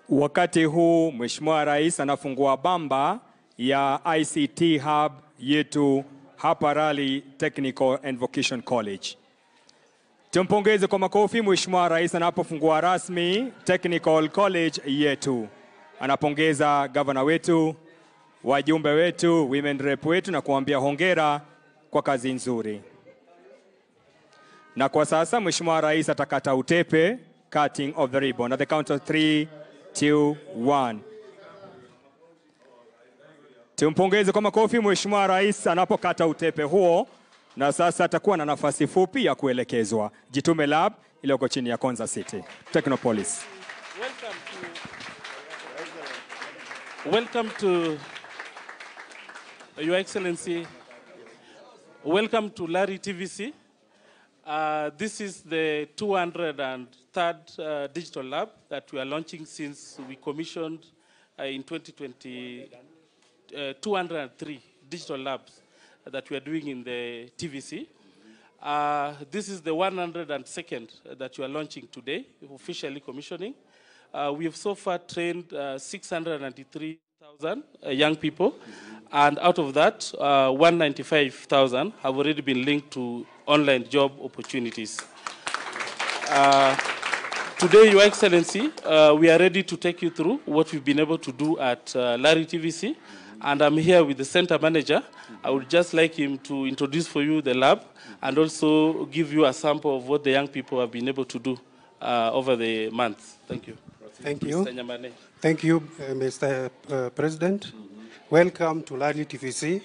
Wakati huu Mheshimiwa Rais anafungua bamba ya ICT Hub yetu hapa Raleigh Technical and Vocation College. Tumpongeze kwa makofi Mheshimiwa Rais anapofungua rasmi Technical College yetu. Anapongeza governor wetu, wajumbe wetu, women rep wetu na kuambia hongera kwa kazi nzuri. Na kwa sasa Mheshimiwa Rais atakata utepe, cutting of the ribbon. At the count of 3, 2, 1. Tumpongeze kwa makofi Mheshimiwa Rais anapokata utepe huo, na sasa atakuwa na nafasi fupi ya kuelekezwa Jitume Lab iliyoko chini ya Konza City Technopolis. Welcome to Your Excellency. Welcome to Lari TVC. This is the 203rd digital lab that we are launching since we commissioned in 2020, 203 digital labs that we are doing in the TVC. This is the 102nd that we are launching today, officially commissioning. We have so far trained 693,000 young people, and out of that, 195,000 have already been linked to online job opportunities. Today, Your Excellency, we are ready to take you through what we've been able to do at Lari TVC, and I'm here with the center manager. I would just like him to introduce for you the lab and also give you a sample of what the young people have been able to do over the months. Thank you. Thank you. Mr. Nyamane. Thank you, Mr. President. Welcome to Lari TVC.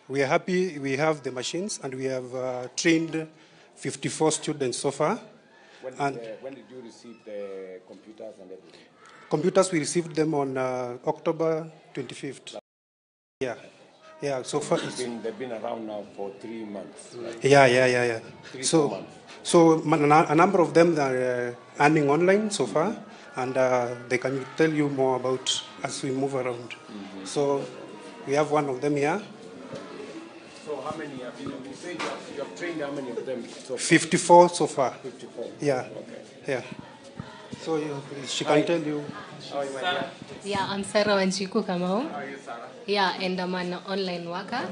We are happy we have the machines, and we have trained 54 students so far. When did you receive the computers and everything? Computers, we received them on October 25th. Yeah, yeah. So far, they've been around now for 3 months. Right? Yeah. 3, 4 months. So a number of them are earning online so far, and they can tell you more about as we move around. So we have one of them here. So how many have you said you have trained how many of them so far? 54 so far. 54. Yeah. Okay. Yeah. So she can tell you. How are you, my dear? Yeah, I'm Sarah Wanjiku Kamau. How are you, Sarah? Yeah, and I'm an online worker.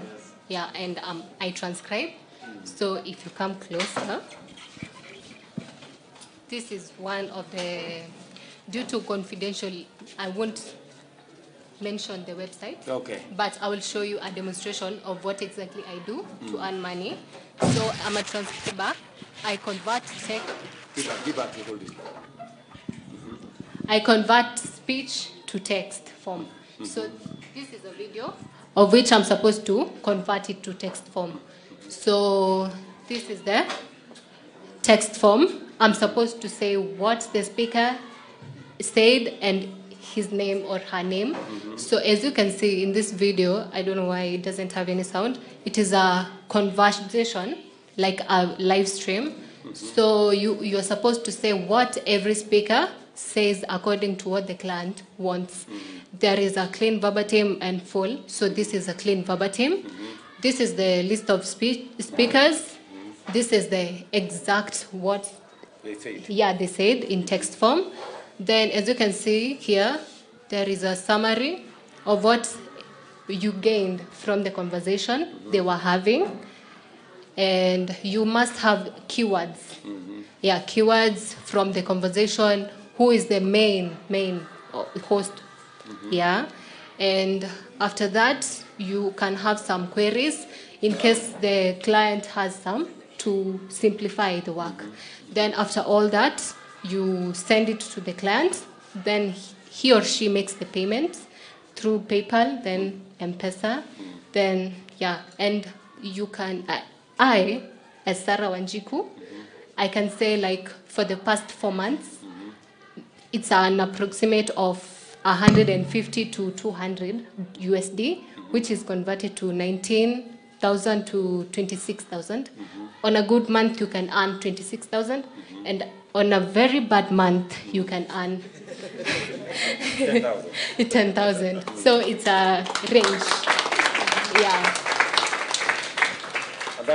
Yeah, and I transcribe. So if you come closer, this is one of the, due to confidential, I won't mention the website. Okay. But I will show you a demonstration of what exactly I do to earn money. So I'm a transcriber. I convert tech. Give her to hold it. I convert speech to text form. So this is a video of which I'm supposed to convert it to text form. So this is the text form. I'm supposed to say what the speaker said and his name or her name. So as you can see in this video, I don't know why it doesn't have any sound. It is a conversation, like a live stream. So you're supposed to say what every speaker says according to what the client wants. There is a clean verbatim and full. So this is a clean verbatim. This is the list of speakers. This is the exact what they said. Yeah, they said in text form. Then, as you can see here, there is a summary of what you gained from the conversation they were having. And you must have keywords. Yeah, keywords from the conversation. Who is the main host? Yeah. And after that, you can have some queries in case the client has some to simplify the work. Then after all that, you send it to the client. Then he or she makes the payment through PayPal, then M-Pesa. Then, yeah, and you can, I, as Sarah Wanjiku, I can say like for the past 4 months, it's an approximate of 150 to 200 USD, which is converted to 19,000 to 26,000. On a good month, you can earn 26,000, and on a very bad month, you can earn 10,000. So it's a range. Yeah. And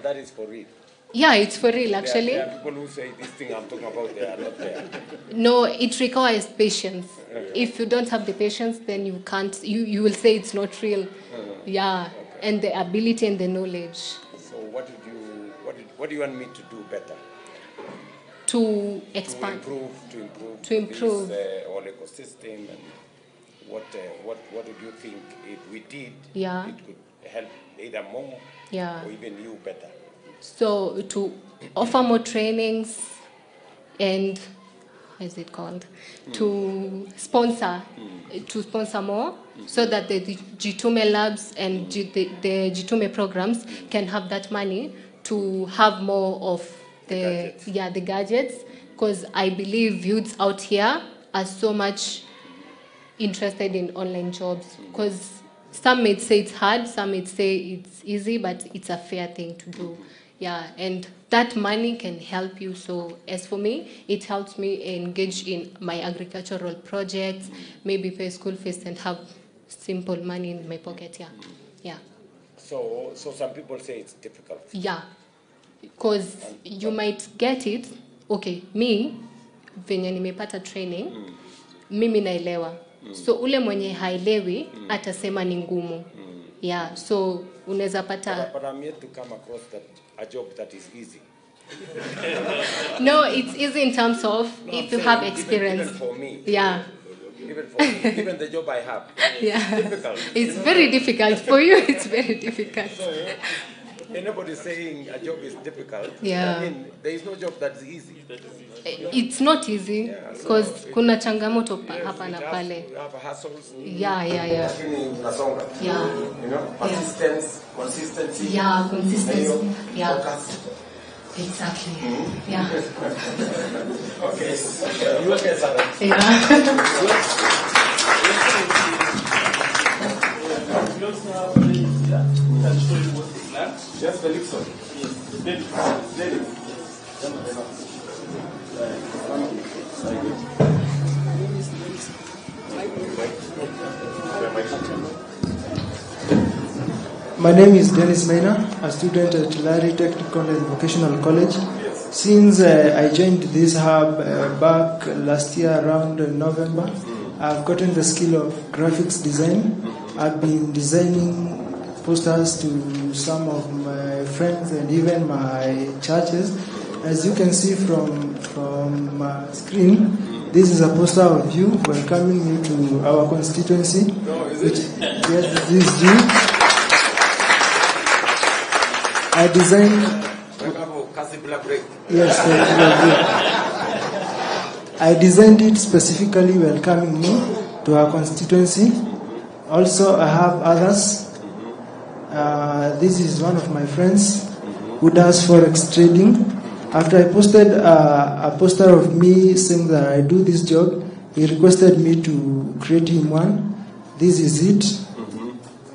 that is for real. Yeah, it's for real, actually. There are people who say this thing I'm talking about, they are not there. No, it requires patience. If you don't have the patience, then you can't, you will say it's not real. Yeah, okay. And the ability and the knowledge. So what do you want me to do better? To expand. To improve this whole ecosystem. And what would you think if we did, yeah, it could help either more yeah, or even you better? So to offer more trainings and, how is it called? To sponsor, to sponsor more, so that the Jitume labs and the Jitume programs can have that money to have more of the gadgets. The gadgets, because I believe youths out here are so much interested in online jobs, because some may say it's hard, some may say it's easy, but it's a fair thing to do. Yeah, and that money can help you. So as for me, it helps me engage in my agricultural projects, maybe pay school fees and have simple money in my pocket. Yeah, yeah. So some people say it's difficult. Yeah, because you might get it. Okay, me, venye nimepata training, mimi naelewa. So ule mwenye haelewi atasema ni ngumu. Yeah, so unaweza pata. But I'm yet to come across that a job that is easy. No, it's easy in terms of if you have experience. Even for me. Yeah. Even for me, even the job I have. Yeah. It's difficult. It's very difficult for you. It's very difficult. So anybody saying a job is difficult, yeah. I mean, there is no job that's easy. It's not easy because so kuna changamoto hapa na pale. You have hassles. Yeah, yeah, yeah. Yeah. You know, persistence, consistency. Yeah, consistency. Yeah. Focus. Exactly. Yeah. Okay. You okay, Sarah? Yeah. We also have Felix here. We can show you what they learned. Yes, Felixon. Yes, Dennis. Dennis. My name is Dennis Maina, a student at Lari Technical and Vocational College. Yes. Since I joined this hub back last year around November, I've gotten the skill of graphics design. I've been designing posters to some of my friends and even my churches. As you can see from my screen, this is a poster of you welcoming you to our constituency. No, is it? Yes, this is you. I designed. Yes, I designed it specifically welcoming me to our constituency. Also, I have others. This is one of my friends who does forex trading. After I posted a poster of me saying that I do this job, he requested me to create him one. This is it.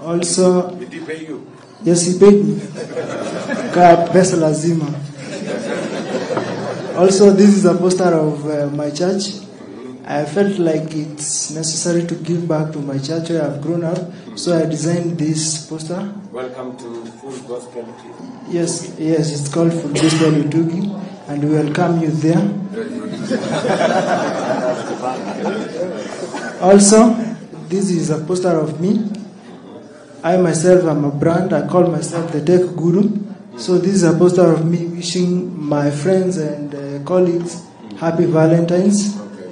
Also, did he pay you? Yes, he paid me. Pesa lazima. Also, this is a poster of my church. I felt like it's necessary to give back to my church where I've grown up, so I designed this poster. Welcome to Full Gospel. Yes, yes, it's called Full Gospel Utugi, and we welcome you there. Also, this is a poster of me. I myself am a brand. I call myself the Tech Guru. So this is a poster of me wishing my friends and colleagues happy Valentine's. Okay.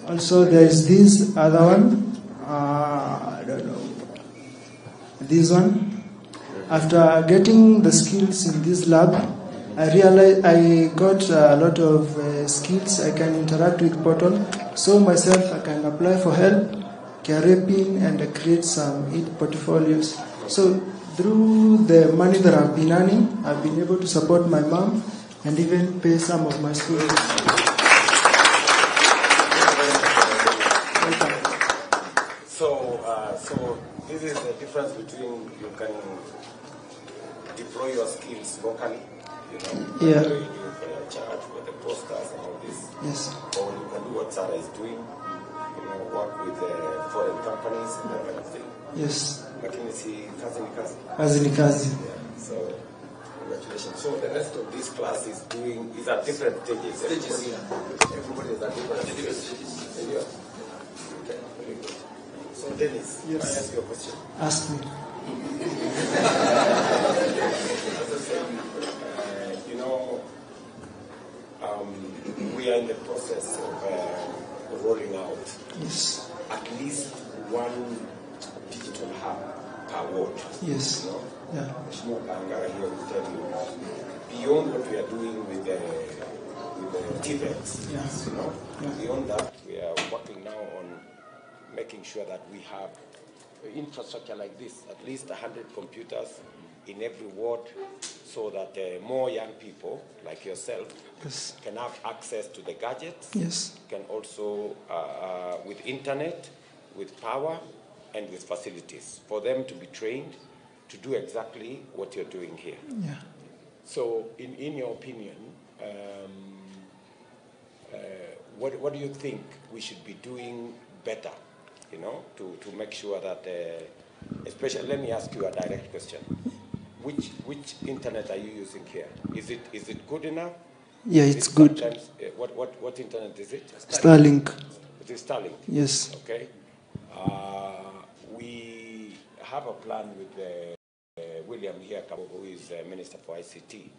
Also, there is this other one. I don't know. This one. After getting the skills in this lab, I realized I got a lot of skills. I can interact with portal. So myself, I can apply for help, KRA PIN, and create some e-portfolios. So through the money that I've been earning, I've been able to support my mom and even pay some of my school fees. So, so this is the difference between you can deploy your skills locally, you know, yeah, you do for your church, for the posters and all this. Yes. Or you can do what Sarah is doing, you know, work with foreign companies and that kind of thing. Yes. Lakini si kazi ni kazi. Kazi ni kazi. Yeah. So, congratulations. So the rest of this class is doing is at different stages. Stages. Yeah. Everybody is at different stages. Yeah. Okay. Very good. So Dennis, yes. Can I ask you a question? Ask me. As I said, you know, we are in the process of rolling out yes, at least one digital hub per ward. Yes. You know? Yeah. Mheshimiwa Kangara here will tell you, beyond what we are doing with the TVETs, Yeah. you know, Yeah. beyond that, we are working now on making sure that we have infrastructure like this, at least 100 computers in every ward, so that more young people like yourself Yes. can have access to the gadgets, Yes. can also, with internet, with power, and with facilities, for them to be trained to do exactly what you're doing here. Yeah. So, in your opinion, what do you think we should be doing better, you know, to make sure that, especially, let me ask you a direct question. Which internet are you using here? Is it good enough? Yeah, Is it's it good. sometimes, what internet is it? Starlink. It is Starlink? Yes. Okay. We have a plan with William here, who is Minister for ICT.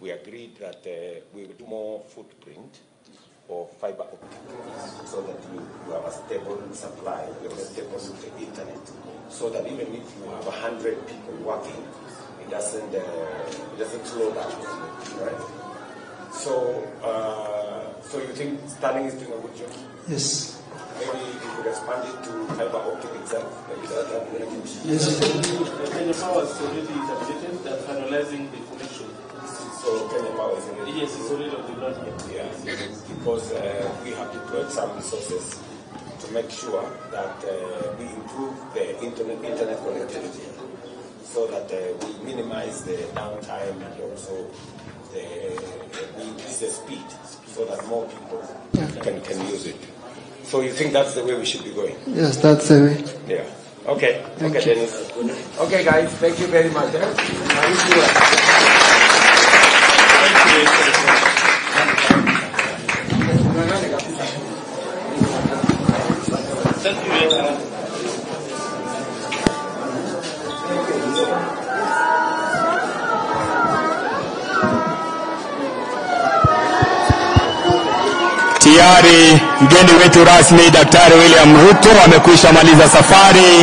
We agreed that we will do more footprint of fiber optic so that you have a stable supply, you have a stable internet, so that even if you have 100 people working, it doesn't slow down, right? So, so you think Starlink is doing a good job? Yes. Maybe you could expand it to fiber optic itself. Maybe that would be good. Yes. Kenya Power is already terminated. They're finalizing the connection. So Kenya Power is already... Yes, it's already on the ground here. Yeah, because we have deployed some resources to make sure that we improve the internet connectivity, so that we minimize the downtime and also we increase the speed so that more people can use it. So you think that's the way we should be going? Yes, that's the way. Yeah. Okay. Thank okay, you. Dennis. Okay, guys. Thank you very much. Eh? Thank you. Thank you. Tayari mgeni wetu rasmi Daktari William Ruto amekwisha maliza safari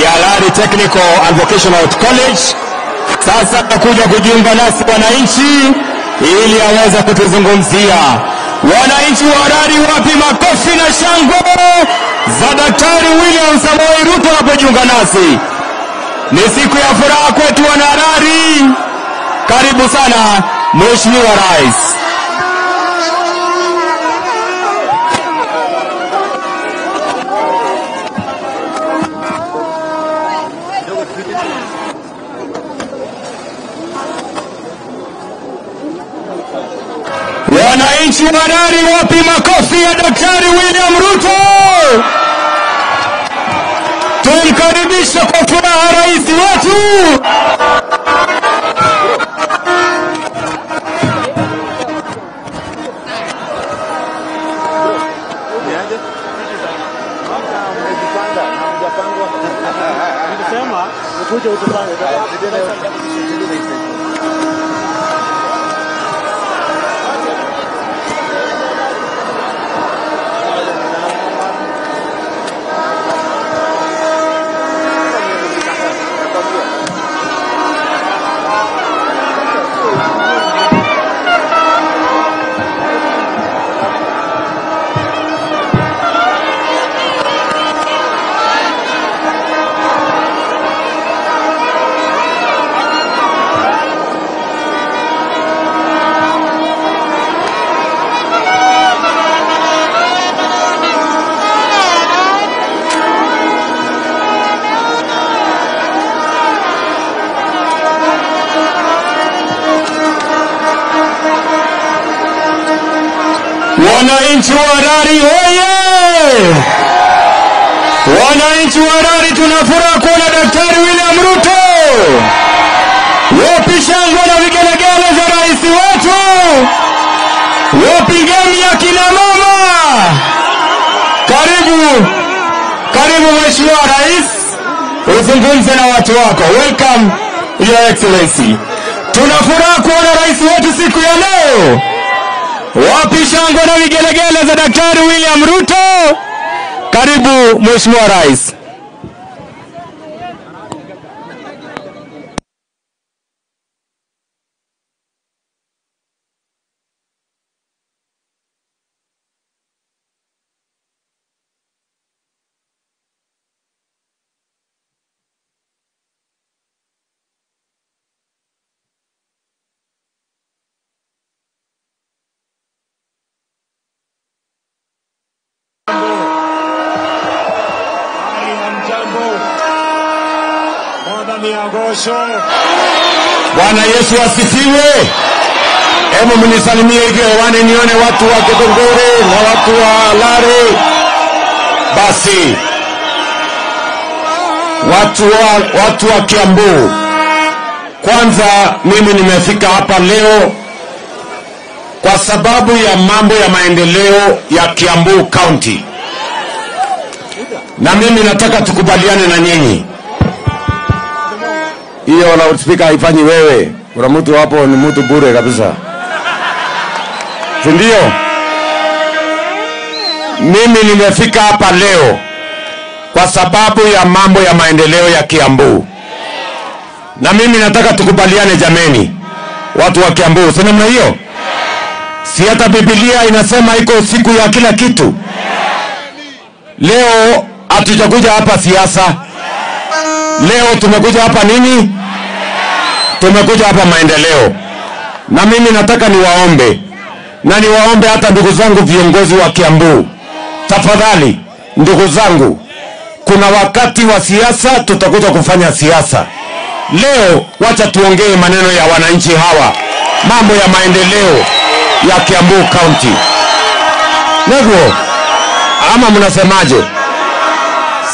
ya Lari Technical and Vocational College. Sasa atakuja kujiunga nasi wananchi ili aweze kutuzungumzia. Wananchi wa Lari, wapi makofi na shangwe za Daktari William Samoei Ruto anapojiunga nasi. Ni siku ya furaha kwetu wanarari. Karibu sana Mheshimiwa Rais. Wananchi wa Lari, wapi makofi ya Daktari William Ruto? Tumkaribishe kwa furaha rais wetu. Wananchi wa Lari oye! Wananchi wa Lari, tunafuraha kuona Daktari William Ruto. Wapi shangwe na vigelegele za rais wetu? Wapi ngemi ya kina mama? Karibu, karibu Mheshimiwa Rais, uzungumze na watu wako. Welcome Your Excellency. Tunafuraha kuona rais wetu siku ya leo. Wapi shangwe na vigelegele za Daktari William Ruto? Karibu Mheshimiwa Rais. Bwana Yesu asifiwe. Hebu mnisalimie hivi hewani nione watu wa Githunguri na watu wa Lari. Basi watu wa Kiambu, kwanza mimi nimefika hapa leo kwa sababu ya mambo ya maendeleo ya Kiambu County. Na mimi nataka tukubaliane na nyinyi. Hiyo loudspeaker haifanyi wewe. Kuna mtu hapo ni mtu bure kabisa. Si ndio? Mimi nimefika hapa leo kwa sababu ya mambo ya maendeleo ya Kiambu. Na mimi nataka tukubaliane jameni, watu wa Kiambu, si namna hiyo? Si hata Biblia inasema iko siku ya kila kitu. Leo hatujakuja hapa siasa. Leo tumekuja hapa nini? Tumekuja hapa maendeleo. Na mimi nataka niwaombe, na niwaombe hata ndugu zangu viongozi wa Kiambu, tafadhali ndugu zangu, kuna wakati wa siasa, tutakuja kufanya siasa. Leo wacha tuongee maneno ya wananchi hawa, mambo ya maendeleo ya Kiambu County. Ndio, ama mnasemaje?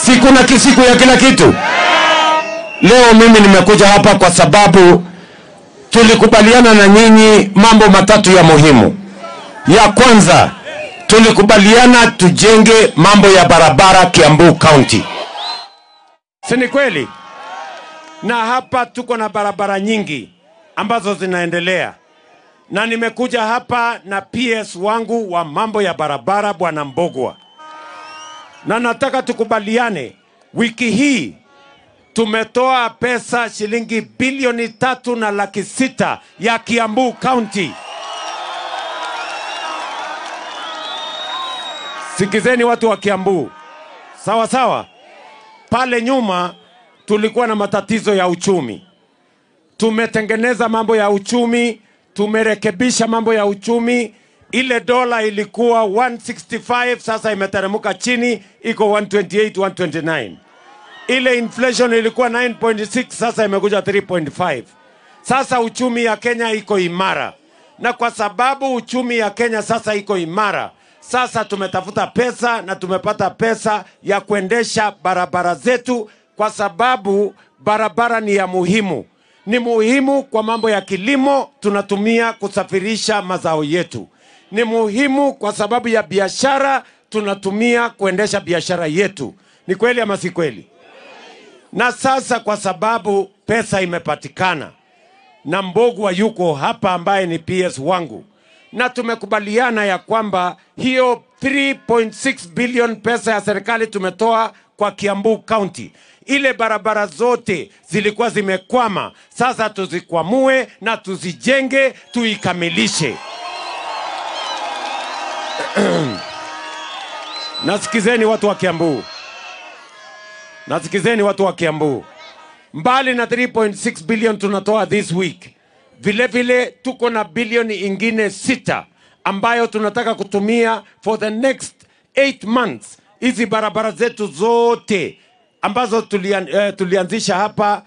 Siku na kisiku ya kila kitu. Leo mimi nimekuja hapa kwa sababu tulikubaliana na nyinyi mambo matatu ya muhimu. Ya kwanza, tulikubaliana tujenge mambo ya barabara Kiambu County. Si ni kweli? Na hapa tuko na barabara nyingi ambazo zinaendelea. Na nimekuja hapa na PS wangu wa mambo ya barabara Bwana Mbogwa. Na nataka tukubaliane, wiki hii tumetoa pesa shilingi bilioni 3.6 ya Kiambu County. Sikizeni watu wa Kiambu. Sawa sawa. Pale nyuma tulikuwa na matatizo ya uchumi. Tumetengeneza mambo ya uchumi, tumerekebisha mambo ya uchumi. Ile dola ilikuwa 165, sasa imeteremka chini, iko 128, 129. Ile inflation ilikuwa 9.6, sasa imekuja 3.5. Sasa uchumi ya Kenya iko imara. Na kwa sababu uchumi ya Kenya sasa iko imara, sasa tumetafuta pesa na tumepata pesa ya kuendesha barabara zetu, kwa sababu barabara ni ya muhimu. Ni muhimu kwa mambo ya kilimo, tunatumia kusafirisha mazao yetu. Ni muhimu kwa sababu ya biashara, tunatumia kuendesha biashara yetu. Ni kweli ama si kweli? Na sasa kwa sababu pesa imepatikana, na Mbogwa yuko hapa ambaye ni PS wangu, na tumekubaliana ya kwamba hiyo 3.6 billion pesa ya serikali tumetoa kwa Kiambu County. Ile barabara zote zilikuwa zimekwama, sasa tuzikwamue na tuzijenge, tuikamilishe. Nasikizeni watu wa Kiambu. Nasikizeni watu wa Kiambu. Mbali na 3.6 billion tunatoa this week, vile vile tuko na bilioni ingine 6 ambayo tunataka kutumia for the next 8 months. Hizi barabara zetu zote ambazo tulianzisha hapa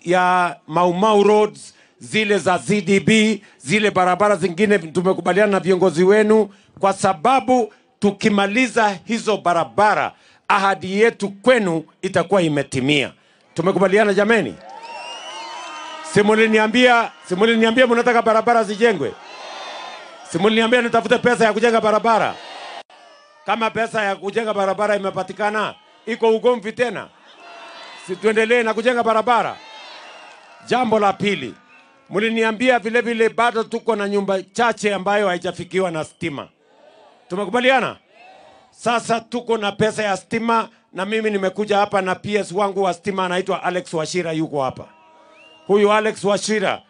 ya Mau Mau roads, zile za ZDB, zile barabara zingine tumekubaliana na viongozi wenu, kwa sababu tukimaliza hizo barabara ahadi yetu kwenu itakuwa imetimia. Tumekubaliana jameni? Simuliniambia mnataka barabara zijengwe? Simuliniambia nitafute pesa ya kujenga barabara? Kama pesa ya kujenga barabara imepatikana, iko ugomvi tena? Si tuendelee na kujenga barabara? Jambo la pili, mliniambia vile vile bado tuko na nyumba chache ambayo haijafikiwa na stima. Tumekubaliana? Sasa tuko na pesa ya stima, na mimi nimekuja hapa na PS wangu wa stima anaitwa Alex Wachira, yuko hapa. Huyu Alex Wachira,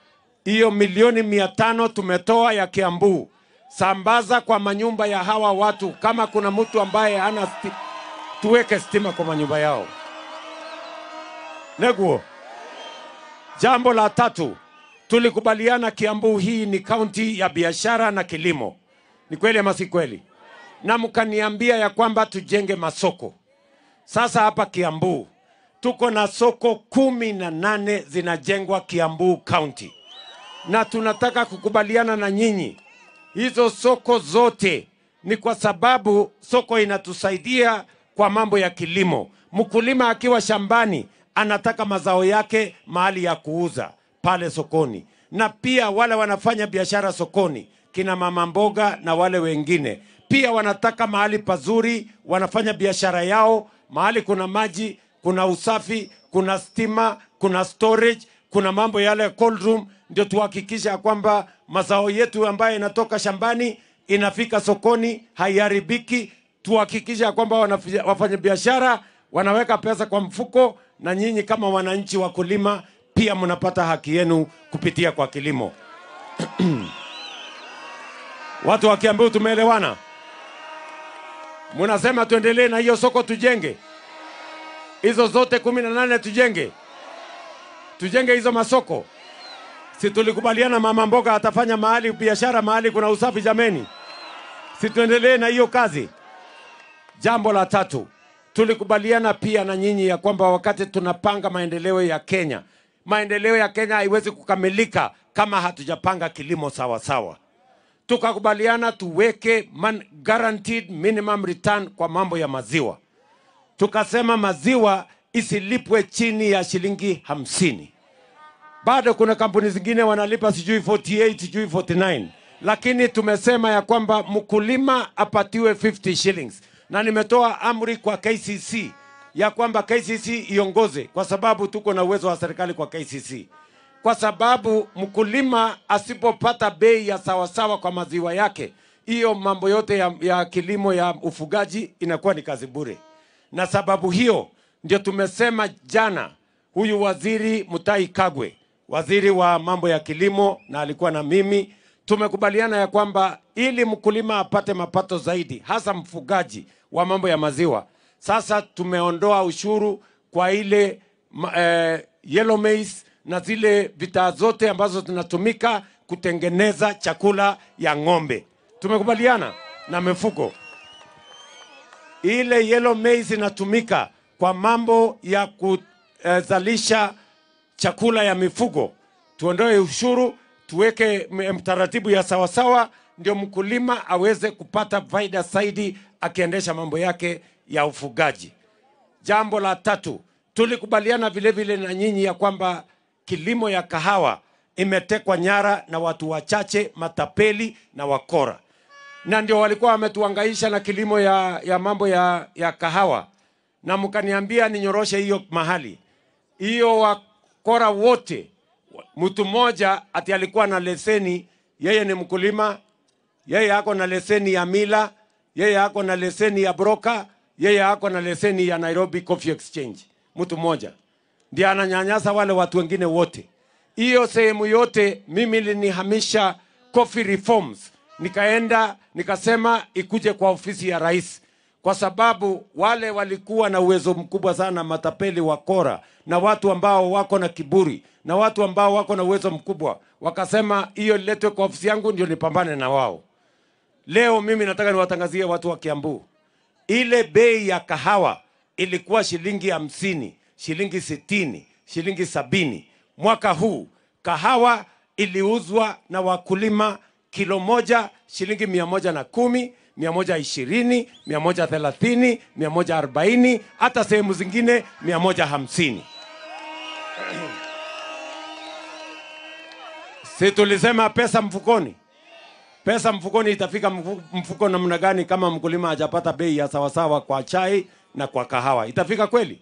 hiyo milioni 500 tumetoa ya Kiambu, sambaza kwa manyumba ya hawa watu. Kama kuna mtu ambaye hana tuweke stima kwa manyumba yao. Neguo. Jambo la tatu, tulikubaliana Kiambu hii ni county ya biashara na kilimo. Ni kweli ama si kweli? Na mkaniambia ya kwamba tujenge masoko. Sasa hapa Kiambu Tuko na soko 18 zinajengwa Kiambu County. Na tunataka kukubaliana na nyinyi. Hizo soko zote ni kwa sababu soko inatusaidia kwa mambo ya kilimo. Mkulima akiwa shambani anataka mazao yake mahali ya kuuza pale sokoni. Na pia wale wanafanya biashara sokoni, kina mama mboga na wale wengine, pia wanataka mahali pazuri, wanafanya biashara yao, mahali kuna maji, kuna usafi, kuna stima, kuna storage, kuna mambo yale cold room, ndio tuhakikisha kwamba mazao yetu ambayo inatoka shambani inafika sokoni, haiharibiki. Tuhakikisha kwamba wafanya biashara wanaweka pesa kwa mfuko, na nyinyi kama wananchi wakulima pia mnapata haki yenu kupitia kwa kilimo. Watu wa Kiambu tumeelewana? Mnasema tuendelee na hiyo soko tujenge. Hizo zote 18 tujenge. Tujenge hizo masoko. Si tulikubaliana mama mboga atafanya mahali biashara mahali kuna usafi jameni? Si tuendelee na hiyo kazi? Jambo la tatu, tulikubaliana pia na nyinyi ya kwamba wakati tunapanga maendeleo ya Kenya, maendeleo ya Kenya haiwezi kukamilika kama hatujapanga kilimo sawa sawa. Tukakubaliana tuweke guaranteed minimum return kwa mambo ya maziwa. Tukasema maziwa isilipwe chini ya shilingi 50. Bado kuna kampuni zingine wanalipa sijui 48, sijui 49. Lakini tumesema ya kwamba mkulima apatiwe 50 shillings. Na nimetoa amri kwa KCC ya kwamba KCC iongoze, kwa sababu tuko na uwezo wa serikali kwa KCC. Kwa sababu mkulima asipopata bei ya sawasawa kwa maziwa yake, hiyo mambo yote ya kilimo ya ufugaji inakuwa ni kazi bure. Na sababu hiyo ndio tumesema jana huyu waziri Mutahi Kagwe, waziri wa mambo ya kilimo, na alikuwa na mimi, tumekubaliana ya kwamba ili mkulima apate mapato zaidi, hasa mfugaji wa mambo ya maziwa, sasa tumeondoa ushuru kwa ile yellow maize na zile bidhaa zote ambazo tunatumika kutengeneza chakula ya ng'ombe. Tumekubaliana na mifugo. Ile yellow maize inatumika kwa mambo ya kuzalisha chakula ya mifugo. Tuondoe ushuru, tuweke mtaratibu ya sawasawa, ndio mkulima aweze kupata faida zaidi akiendesha mambo yake ya ufugaji. Jambo la tatu, tulikubaliana vile vile na nyinyi ya kwamba kilimo ya kahawa imetekwa nyara na watu wachache, matapeli na wakora. Na ndio walikuwa wametuhangaisha na kilimo ya mambo ya kahawa. Na mkaniambia ninyoroshe hiyo mahali. Hiyo wakora wote, mtu mmoja ati alikuwa na leseni, yeye ni mkulima, yeye ako na leseni ya mila, yeye ako na leseni ya broker, yeye ako na leseni ya Nairobi Coffee Exchange. Mtu mmoja ndiye ananyanyasa wale watu wengine wote. Hiyo sehemu yote mimi nilihamisha coffee reforms. Nikaenda nikasema ikuje kwa ofisi ya rais, kwa sababu wale walikuwa na uwezo mkubwa sana, matapeli wakora na watu ambao wako na kiburi na watu ambao wako na uwezo mkubwa, wakasema hiyo iletwe kwa ofisi yangu ndio nipambane na wao. Leo mimi nataka niwatangazie watu wa Kiambu, ile bei ya kahawa ilikuwa shilingi 50, shilingi 60, shilingi 70. Mwaka huu kahawa iliuzwa na wakulima kilo moja shilingi 110, 120, 130, 140, hata sehemu zingine 150. Si tulisema pesa mfukoni? Pesa mfukoni itafika mfuko namna gani kama mkulima hajapata bei ya sawasawa kwa chai na kwa kahawa? Itafika kweli?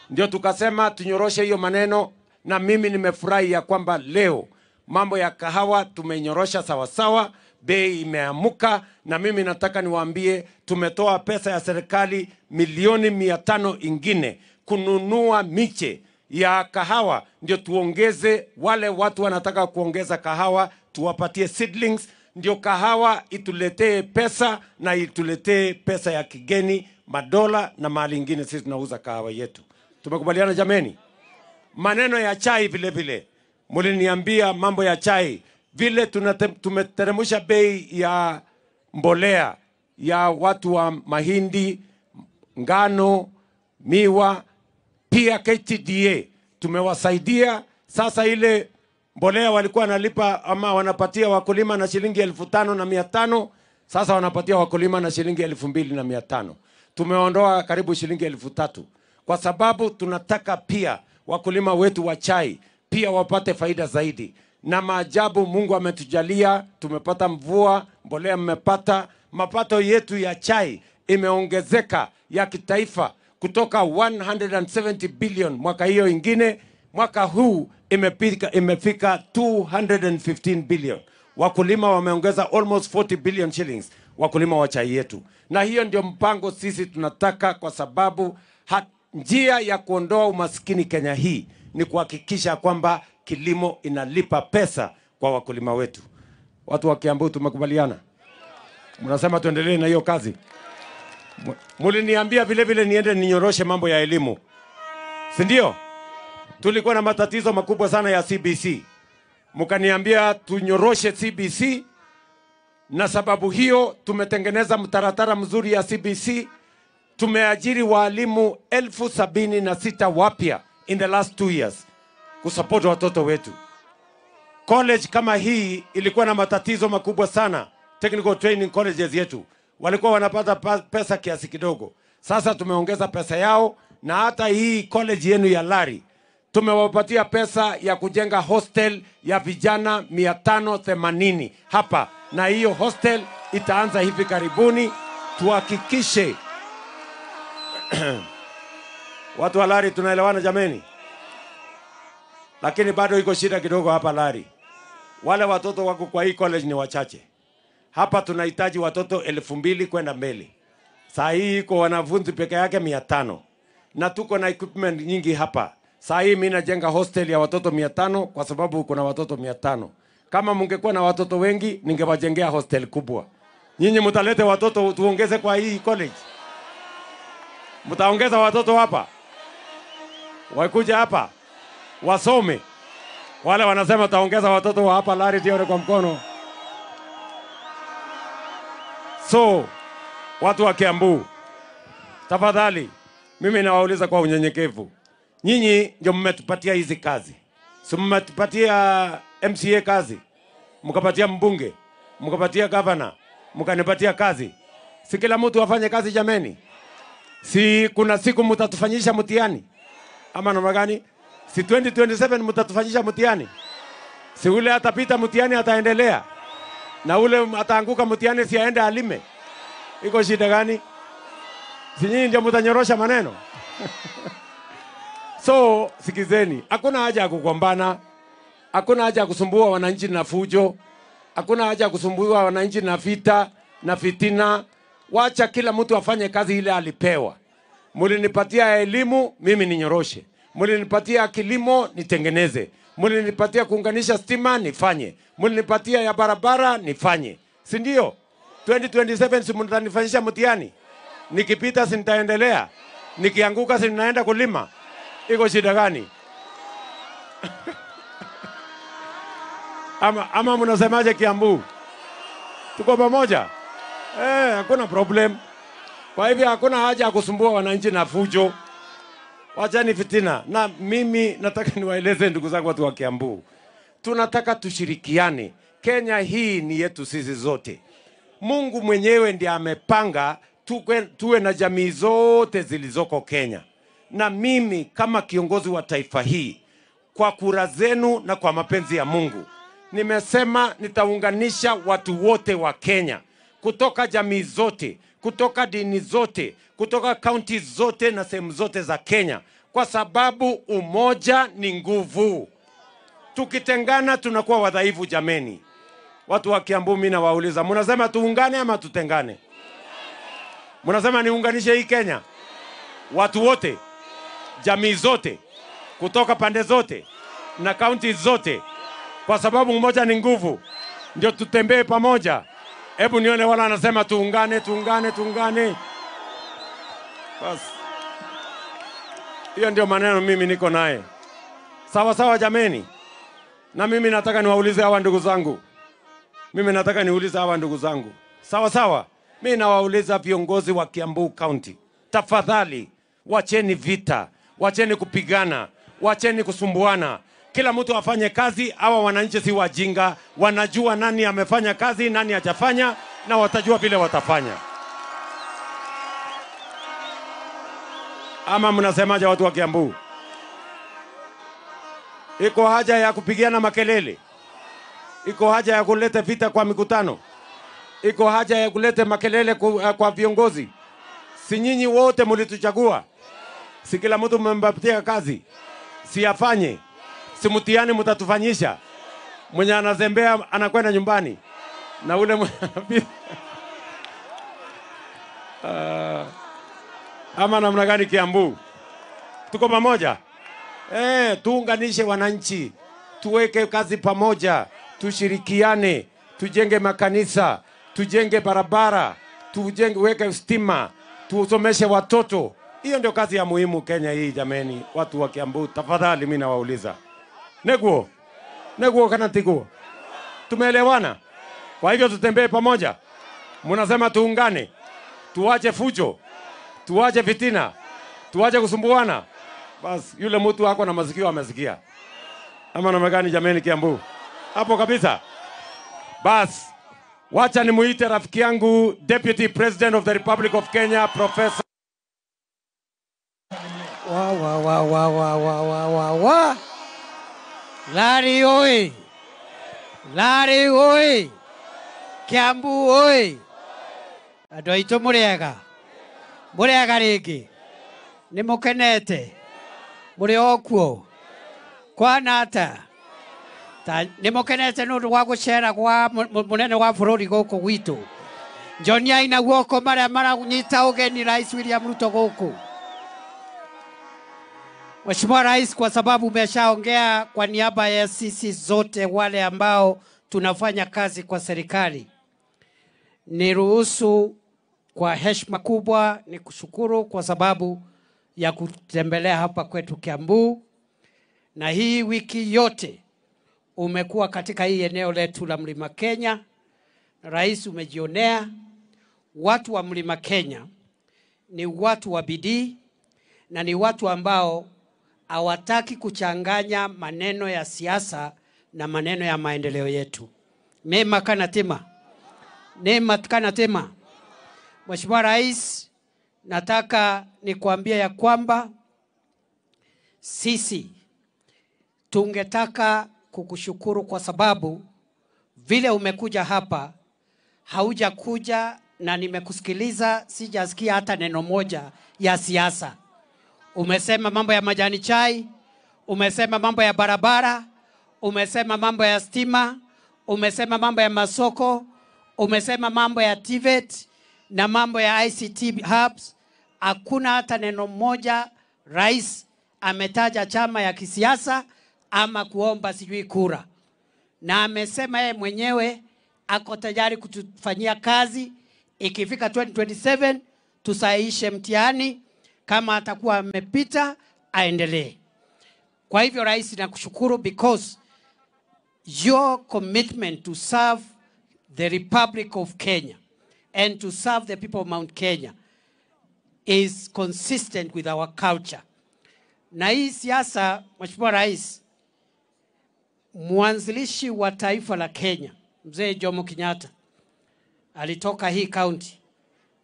Ndio tukasema tunyoroshe hiyo maneno, na mimi nimefurahi ya kwamba leo mambo ya kahawa tumenyorosha sawasawa, bei imeamuka. Na mimi nataka niwaambie tumetoa pesa ya serikali milioni 500 ingine kununua miche ya kahawa, ndio tuongeze wale watu wanataka kuongeza kahawa, tuwapatie seedlings, ndio kahawa ituletee pesa na ituletee pesa ya kigeni, madola na mali ingine. Sisi tunauza kahawa yetu. Tumekubaliana jameni? Maneno ya chai vile vile, mliniambia mambo ya chai vile tumeteremsha bei ya mbolea ya watu wa mahindi, ngano, miwa. Pia KTDA tumewasaidia. Sasa ile mbolea walikuwa wanalipa ama wanapatia wakulima na shilingi 5,500, sasa wanapatia wakulima na shilingi 2,500. Tumeondoa karibu shilingi 3,000 kwa sababu tunataka pia wakulima wetu wa chai pia wapate faida zaidi. Na maajabu Mungu ametujalia, tumepata mvua, mbolea mmepata, mapato yetu ya chai imeongezeka ya kitaifa kutoka 170 billion mwaka hiyo ingine, mwaka huu imefika 215 billion. Wakulima wameongeza almost 40 billion shillings, wakulima wa chai yetu. Na hiyo ndio mpango sisi tunataka, kwa sababu njia ya kuondoa umaskini Kenya hii ni kuhakikisha kwamba kilimo inalipa pesa kwa wakulima wetu. Watu wa Kiambu tumekubaliana? Mnasema tuendelee na hiyo kazi? Muliniambia vile vile niende ninyoroshe mambo ya elimu, si ndio? Tulikuwa na matatizo makubwa sana ya CBC. Mkaniambia tunyoroshe CBC, na sababu hiyo tumetengeneza mtaratara mzuri ya CBC. Tumeajiri walimu 76,000 wapya in the last 2 years kusupport watoto wetu. College kama hii ilikuwa na matatizo makubwa sana. Technical training colleges yetu walikuwa wanapata pesa kiasi kidogo. Sasa tumeongeza pesa yao, na hata hii college yenu ya Lari tumewapatia pesa ya kujenga hostel ya vijana 580 hapa, na hiyo hostel itaanza hivi karibuni. Tuhakikishe watu wa Lari tunaelewana jameni? Lakini bado iko shida kidogo hapa Lari. Wale watoto wako kwa hii college ni wachache. Hapa tunahitaji watoto 2,000 kwenda mbele. Saa hii iko wanafunzi peke yake 500. Na tuko na equipment nyingi hapa. Saa hii mimi najenga hostel ya watoto 500 kwa sababu kuna watoto 500. Kama mungekuwa na watoto wengi ningewajengea hostel kubwa. Nyinyi mtalete watoto tuongeze kwa hii college. Mtaongeza watoto hapa. Wakuja hapa wasome. Wale wanasema taongeza watoto wa hapa Lari tione kwa mkono. So, watu wa Kiambu, tafadhali mimi nawauliza kwa unyenyekevu. Nyinyi ndio mmetupatia hizi kazi. Si mmetupatia MCA kazi, mkapatia mbunge, mkapatia governor, mkanipatia kazi. Si kila mtu afanye kazi jameni? Si kuna siku mtatufanyisha mtihani? Ama namna gani? Si 2027 mtatufanyisha mtihani? Si ule atapita mtihani ataendelea, na ule ataanguka mtihani si aende alime? Iko shida gani? Si nyinyi ndio mtanyorosha maneno? So, sikizeni, hakuna haja ya kugombana, hakuna haja ya kusumbua wananchi na fujo, hakuna haja ya kusumbua wananchi na vita na fitina. Wacha kila mtu afanye kazi ile alipewa. Mulinipatia elimu, mimi ninyoroshe. Mulinipatia kilimo, nitengeneze. Mulinipatia kuunganisha stima, nifanye. Mulinipatia ya barabara, nifanye. Si ndio? 2027 si mtanifanyisha mtihani? Nikipita si nitaendelea? Nikianguka si ninaenda kulima? Iko shida gani? Ama mnasemaje Kiambu? Tuko pamoja? Hakuna problem. Kwa hivyo hakuna haja ya kusumbua wananchi na fujo. Wachani fitina. Na mimi nataka niwaeleze ndugu zangu watu wa Kiambu, tunataka tushirikiane. Kenya hii ni yetu sisi zote. Mungu mwenyewe ndiye amepanga tuwe na jamii zote zilizoko Kenya. Na mimi kama kiongozi wa taifa hii, kwa kura zenu na kwa mapenzi ya Mungu, nimesema nitaunganisha watu wote wa Kenya, kutoka jamii zote, kutoka dini zote, kutoka kaunti zote na sehemu zote za Kenya, kwa sababu umoja ni nguvu. Tukitengana tunakuwa wadhaifu jameni. Watu wa Kiambu mimi nawauliza, mnasema tuungane ama tutengane? Mnasema niunganishe hii Kenya? Watu wote, jamii zote, kutoka pande zote na kaunti zote, kwa sababu umoja ni nguvu. Ndio tutembee pamoja. Hebu nione wala anasema tuungane, tuungane, tuungane. Bas. Hiyo ndio maneno mimi niko naye. Sawa sawa jameni. Na mimi nataka niwaulize hawa ndugu zangu. Mimi nataka niulize hawa ndugu zangu. Sawa sawa. Mimi nawauliza viongozi wa Kiambu County, tafadhali wacheni vita, Wacheni kupigana, wacheni kusumbuana. Kila mtu afanye kazi. Hawa wananchi si wajinga, wanajua nani amefanya kazi, nani hajafanya, na watajua vile watafanya. Ama mnasemaje watu wa Kiambu? Iko haja ya kupigiana makelele? Iko haja ya kuleta vita kwa mikutano? Iko haja ya kuleta makelele kwa viongozi? Si nyinyi wote mlituchagua? Si kila mtu mmempatia kazi? Si afanye? Si mtihani mtatufanyisha? Mwenye anazembea anakwenda nyumbani. Na ule ama namna gani Kiambu? Tuko pamoja? Tuunganishe wananchi, tuweke kazi pamoja, tushirikiane, tujenge makanisa, tujenge barabara, tujenge, weke stima, tusomeshe watoto. Hiyo ndio kazi ya muhimu Kenya hii jameni. Watu wa Kiambu, tafadhali mimi nawauliza. Neguo? Neguo kana tiguo? Tumeelewana? Kwa hivyo tutembee pamoja. Mnasema tuungane, tuache fujo, tuache fitina, tuache kusumbuana. Bas, yule mtu wako na masikio amesikia. Ama namna gani jameni Kiambu? Hapo kabisa. Bas, wacha nimuite rafiki yangu Deputy President of the Republic of Kenya, Professor. Wa wa wa wa wa wa wa wa wa. Lari oi. Lari oi. Kiambu oi. Andũ aitũ mũrĩega. Mũrĩega rĩngĩ. Nĩ mũkenete. Mũrĩ o kuo. Kwana ata. Nĩ mũkenete nĩ ũndũ wa gũcera kwa mũnene wa bũrũri gũkũ gwitũ. Njoniai na guoko marĩa maranyita ũgeni Rais William Ruto gũkũ. Mheshimiwa Rais, kwa sababu umeshaongea kwa niaba ya sisi zote wale ambao tunafanya kazi kwa serikali, niruhusu kwa heshima kubwa nikushukuru kwa sababu ya kutembelea hapa kwetu Kiambu. Na hii wiki yote umekuwa katika hii eneo letu la Mlima Kenya. Rais, umejionea watu wa Mlima Kenya ni watu wa bidii na ni watu ambao hawataki kuchanganya maneno ya siasa na maneno ya maendeleo yetu. Nema kana tema. Nema kana tema. Mheshimiwa Rais, nataka nikuambie ya kwamba sisi tungetaka kukushukuru kwa sababu vile umekuja hapa, haujakuja na nimekusikiliza, sijasikia hata neno moja ya siasa. Umesema mambo ya majani chai, umesema mambo ya barabara, umesema mambo ya stima, umesema mambo ya masoko, umesema mambo ya TVET na mambo ya ICT hubs. Hakuna hata neno moja rais ametaja chama ya kisiasa ama kuomba sijui kura. Na amesema yeye mwenyewe ako tayari kutufanyia kazi. Ikifika 2027 tusahihishe mtihani, kama atakuwa amepita aendelee. Kwa hivyo rais, nakushukuru because your commitment to serve the Republic of Kenya and to serve the people of Mount Kenya is consistent with our culture. Na hii siasa, Mheshimiwa Rais, mwanzilishi wa taifa la Kenya, Mzee Jomo Kenyatta, alitoka hii county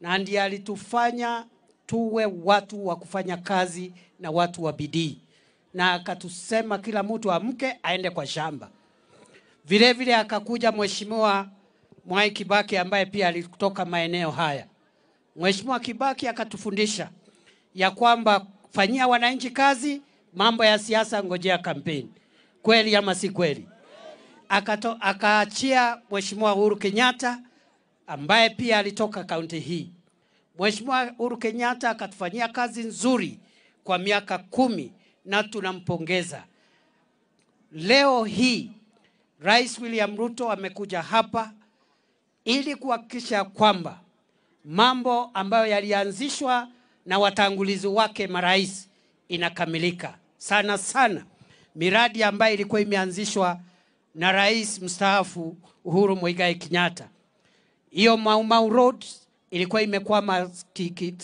na ndiye alitufanya tuwe watu wa kufanya kazi na watu wa bidii, na akatusema kila mtu amke aende kwa shamba. Vile vile akakuja Mheshimiwa Mwai Kibaki ambaye pia alitoka maeneo haya. Mheshimiwa Kibaki akatufundisha ya kwamba fanyia wananchi kazi, mambo ya siasa ngojea kampeni. Kweli ama si kweli? Akaachia Mheshimiwa Uhuru Kenyatta ambaye pia alitoka kaunti hii. Mheshimiwa Uhuru Kenyatta akatufanyia kazi nzuri kwa miaka 10 na tunampongeza. Leo hii Rais William Ruto amekuja hapa ili kuhakikisha kwamba mambo ambayo yalianzishwa na watangulizi wake marais inakamilika. Sana sana miradi ambayo ilikuwa imeanzishwa na Rais mstaafu Uhuru Muigai Kenyatta. Hiyo Mau Mau Road ilikuwa imekwama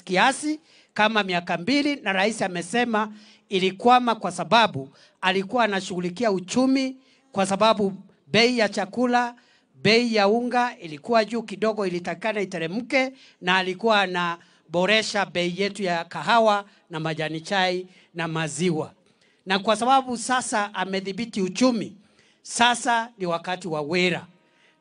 kiasi, kama miaka 2, na rais amesema ilikwama kwa sababu alikuwa anashughulikia uchumi, kwa sababu bei ya chakula, bei ya unga ilikuwa juu kidogo, ilitakana iteremke, na alikuwa anaboresha bei yetu ya kahawa na majani chai na maziwa. Na kwa sababu sasa amedhibiti uchumi, sasa ni wakati wa wera.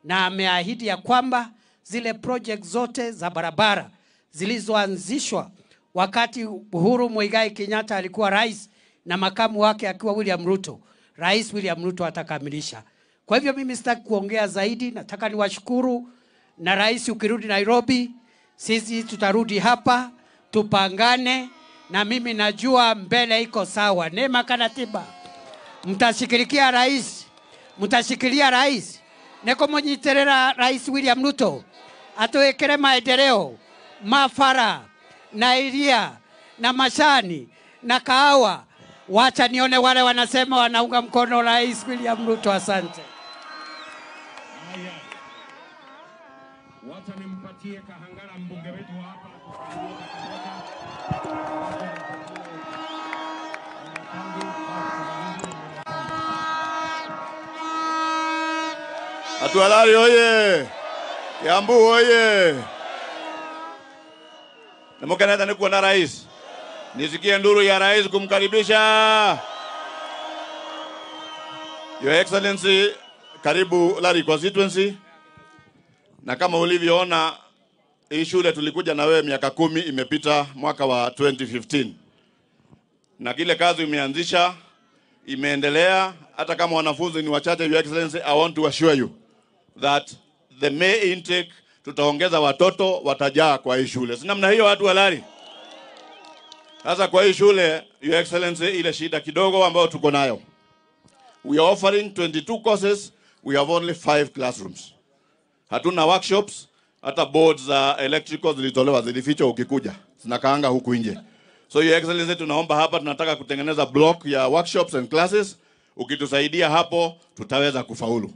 Na ameahidi ya kwamba zile project zote za barabara zilizoanzishwa wakati Uhuru Muigai Kenyatta alikuwa rais na makamu wake akiwa William Ruto, Rais William Ruto atakamilisha. Kwa hivyo mimi sitaki kuongea zaidi, nataka niwashukuru. Na rais, ukirudi Nairobi, sisi tutarudi hapa tupangane, na mimi najua mbele iko sawa. Neema Kanatiba, mtashikilia rais, mtashikilia rais. Neko monyiterera Rais William Ruto atuwekere maendeleo mafara na iria na mashani na kahawa. Wacha nione wale wanasema wanaunga mkono Rais William Ruto. Asante. Wacha nimpatie Kahangara mbunge wetu hapa. Atualari oye! Kiambu oye! Namukaneta nikuwa na rais. Nisikie nduru ya rais kumkaribisha. Your Excellency, karibu Lari constituency. Na kama ulivyoona, hii shule tulikuja na wewe miaka 10 imepita, mwaka wa 2015. Na kile kazi umeanzisha imeendelea, hata kama wanafunzi ni wachache. Your Excellency, I want to assure you that the May intake tutaongeza watoto watajaa kwa hii shule. Si namna hiyo watu wa Lari? Sasa kwa hii shule, Your Excellency, ile shida kidogo ambayo tuko nayo, we are offering 22 courses, we have only 5 classrooms. Hatuna workshops, hata boards za electrical zilitolewa, zilifichwa ukikuja, zinakaanga huku nje. So Your Excellency, tunaomba hapa, tunataka kutengeneza block ya workshops and classes. Ukitusaidia hapo, tutaweza kufaulu.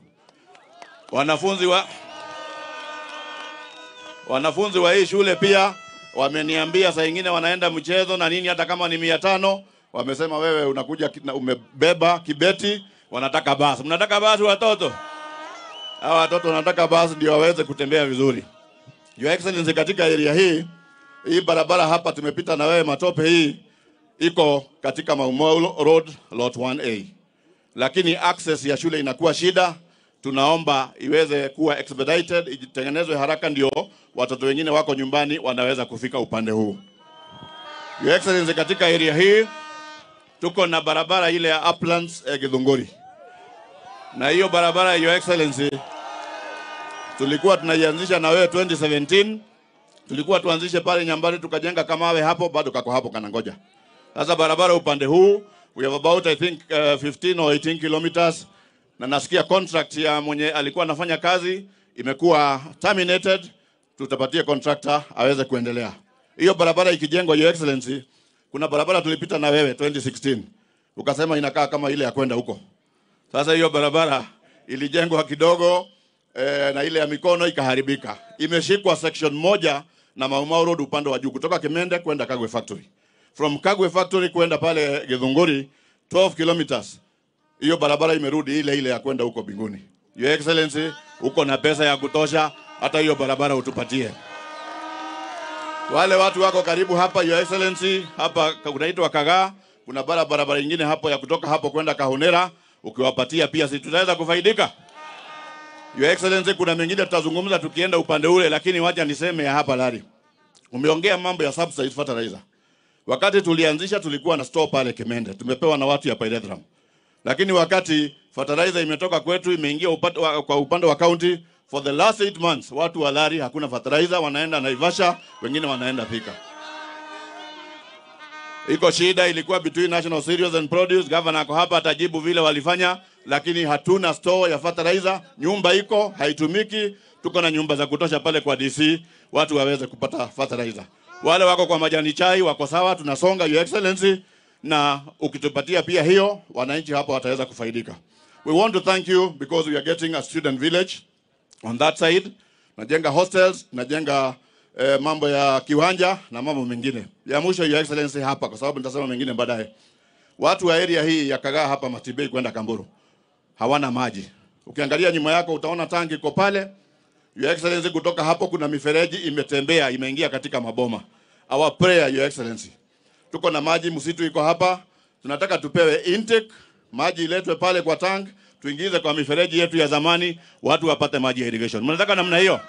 Wanafunzi wa hii shule pia wameniambia saa nyingine wanaenda mchezo na nini, hata kama ni 500, wamesema wewe unakuja umebeba kibeti, wanataka basi. Mnataka basi watoto? Hawa watoto wanataka basi ndio waweze kutembea vizuri. Your Excellency, katika area hii, hii barabara hapa tumepita na wewe matope hii iko katika Mau Mau Road Lot 1A. Lakini access ya shule inakuwa shida. Tunaomba iweze kuwa expedited, itengenezwe haraka ndio watoto wengine wako nyumbani wanaweza kufika upande huu. Your Excellency, katika area hii tuko na barabara ile ya Uplands Githunguri. Na hiyo barabara, Your Excellency, tulikuwa tunaianzisha na wewe 2017. Tulikuwa tuanzishe pale Nyambari tukajenga kamawe hapo, bado kako hapo kanangoja. Sasa barabara upande huu we have about I think 15 or 18 kilometers. Na nasikia contract ya mwenye alikuwa anafanya kazi imekuwa terminated, tutapatia contractor aweze kuendelea. Hiyo barabara ikijengwa, Your Excellency, kuna barabara tulipita na wewe 2016. Ukasema inakaa kama ile ya kwenda huko. Sasa hiyo barabara ilijengwa kidogo na ile ya mikono ikaharibika. Imeshikwa section 1 na Mau Mau Road upande wa juu kutoka Kimende kwenda Kagwe Factory. From Kagwe Factory kwenda pale Githunguri 12 kilometers. Hiyo barabara imerudi ile ile ya kwenda huko binguni. Your Excellency, uko na pesa ya kutosha, hata hiyo barabara utupatie. Wale watu wako karibu hapa, Your Excellency, hapa kunaitwa Kagaa, kuna barabara nyingine hapo ya kutoka hapo kwenda Kahonera, ukiwapatia pia si tutaweza kufaidika. Your Excellency, kuna mengine tutazungumza tukienda upande ule, lakini wacha niseme ya hapa Lari. Umeongea mambo ya subsidized fertilizer. Wakati tulianzisha tulikuwa na store pale Kimende, tumepewa na watu ya Pyrethrum. Lakini wakati fertilizer imetoka kwetu imeingia kwa upande wa county, for the last 8 months watu wa Lari hakuna fertilizer, wanaenda Naivasha, wengine wanaenda Thika. Iko shida ilikuwa between National Cereals and Produce, governor ako hapa atajibu vile walifanya, lakini hatuna store ya fertilizer, nyumba iko haitumiki, tuko na nyumba za kutosha pale kwa DC, watu waweze kupata fertilizer. Wale wako kwa majani chai wako sawa, tunasonga Your Excellency, na ukitupatia pia hiyo wananchi hapo wataweza kufaidika. We want to thank you because we are getting a student village on that side. Najenga hostels, najenga mambo ya kiwanja na mambo mengine. Ya mwisho, Your Excellency, hapa kwa sababu nitasema mengine baadaye. Watu wa area hii ya Kagaa hapa Matibei kwenda Kamburu hawana maji. Ukiangalia nyuma yako utaona tangi iko pale. Your Excellency, kutoka hapo kuna mifereji imetembea imeingia katika maboma. Our prayer, Your Excellency, tuko na maji, msitu iko hapa, tunataka tupewe intake, maji iletwe pale kwa tank, tuingize kwa mifereji yetu ya zamani, watu wapate maji ya irrigation. Mnataka namna hiyo?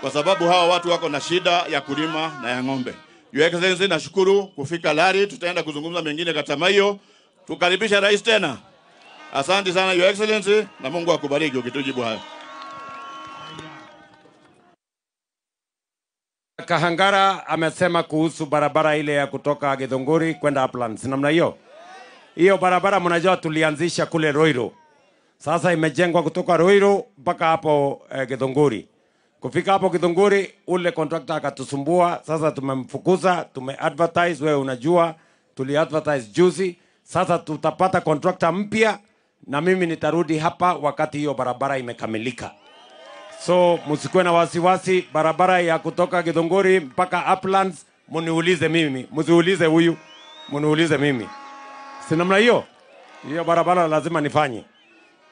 Kwa sababu hawa watu wako na shida ya kulima na ya ng'ombe. Your Excellency, nashukuru kufika Lari, tutaenda kuzungumza mengine Katamayo. Tukaribisha rais tena. Asante sana Your Excellency, na Mungu akubariki ukitujibu hayo. Kahangara amesema kuhusu barabara ile ya kutoka Githunguri kwenda Uplands. Namna hiyo. Hiyo barabara mnajua tulianzisha kule Ruiru. Sasa imejengwa kutoka Ruiru mpaka hapo Githunguri. Kufika hapo Githunguri ule contractor akatusumbua, sasa tumemfukuza, tumeadvertise, wewe unajua, tuliadvertise juzi. Sasa tutapata contractor mpya na mimi nitarudi hapa wakati hiyo barabara imekamilika. So msikuwe na wasiwasi, barabara ya kutoka Githunguri mpaka Uplands muniulize mimi, msiulize huyu, muniulize mimi. Si namna hiyo? Hiyo barabara lazima nifanye.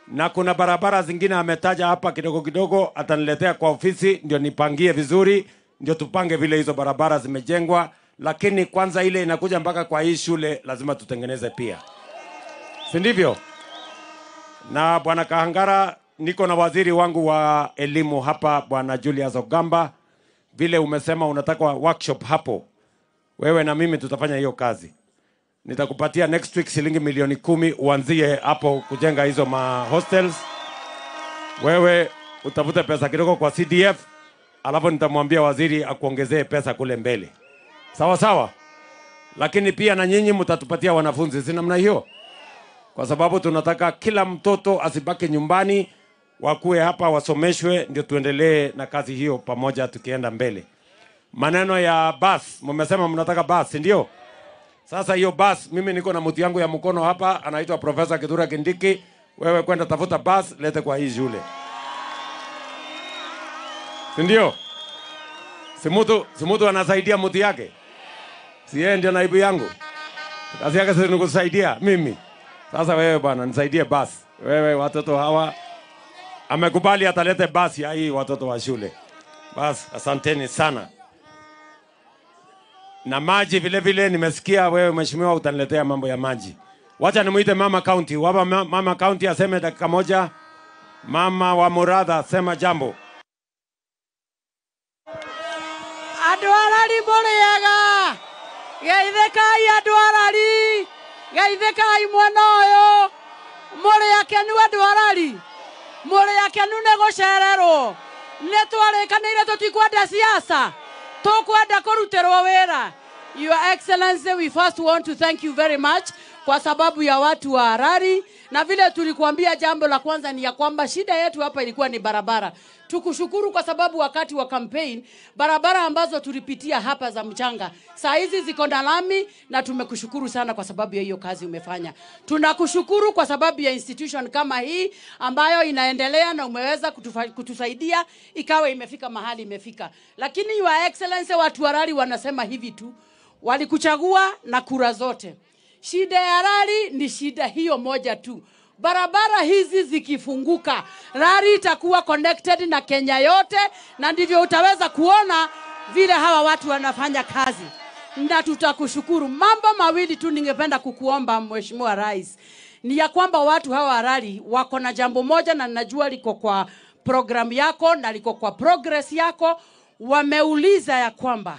Na kuna barabara zingine ametaja hapa kidogo kidogo, ataniletea kwa ofisi ndio nipangie vizuri, ndio tupange vile hizo barabara zimejengwa, lakini kwanza ile inakuja mpaka kwa hii shule lazima tutengeneze pia. Si ndivyo? Na Bwana Kahangara, niko na waziri wangu wa elimu hapa Bwana Julius Ogamba. Vile umesema unataka workshop hapo, wewe na mimi tutafanya hiyo kazi. Nitakupatia next week shilingi 10,000,000 uanzie hapo kujenga hizo ma hostels. Wewe utafute pesa kidogo kwa CDF, alafu nitamwambia waziri akuongezee pesa kule mbele. Sawa sawa? Lakini pia na nyinyi mtatupatia wanafunzi, si namna hiyo? Kwa sababu tunataka kila mtoto asibaki nyumbani, wakue hapa wasomeshwe, ndio tuendelee na kazi hiyo pamoja tukienda mbele. Maneno ya bus, mmesema mnataka bus, ndio? Sasa hiyo bus, mimi niko na mtu yangu ya mkono hapa, anaitwa Professor Kithure Kindiki. Wewe kwenda tafuta bus, lete kwa hii shule. Si ndio? Si mtu anasaidia mtu yake. Si yeye ndio naibu yangu. Kazi yake si nikusaidia mimi. Sasa wewe bwana nisaidie bus. Wewe watoto hawa amekubali atalete bus ya hii watoto wa shule. Bas, asanteni sana. Na maji vile vile nimesikia wewe mheshimiwa utaniletea mambo ya maji. Wacha nimuite Mama County. Waba Mama County aseme dakika moja. Mama wa Muratha sema jambo. Andũ arari mũrĩega. Geithĩkai andũ arari. Geithĩkai mwena ũyũ. Mũrĩ akenu andũ arari. Mũrĩ akenu nĩ gũcererwo. Nĩ twarĩkanĩire tũtikwenda siasa. Tukwenda kũrutĩrwo wĩra. Your Excellency, we first want to thank you very much kwa sababu ya watu wa Harari, na vile tulikuambia jambo la kwanza ni ya kwamba shida yetu hapa ilikuwa ni barabara. Tukushukuru kwa sababu wakati wa campaign barabara ambazo tulipitia hapa za mchanga saa hizi ziko na lami, na tumekushukuru sana kwa sababu ya hiyo kazi umefanya. Tunakushukuru kwa sababu ya institution kama hii ambayo inaendelea na umeweza kutusaidia ikawa imefika mahali imefika. Lakini Your Excellency, watu wa Harari wanasema hivi tu, walikuchagua na kura zote. Shida ya Harari ni shida hiyo moja tu. Barabara hizi zikifunguka, Harari itakuwa connected na Kenya yote, na ndivyo utaweza kuona vile hawa watu wanafanya kazi. Na tutakushukuru. Mambo mawili tu ningependa kukuomba Mheshimiwa Rais, ni ya kwamba watu hawa Harari wako na jambo moja, na najua liko kwa program yako na liko kwa progress yako. Wameuliza ya kwamba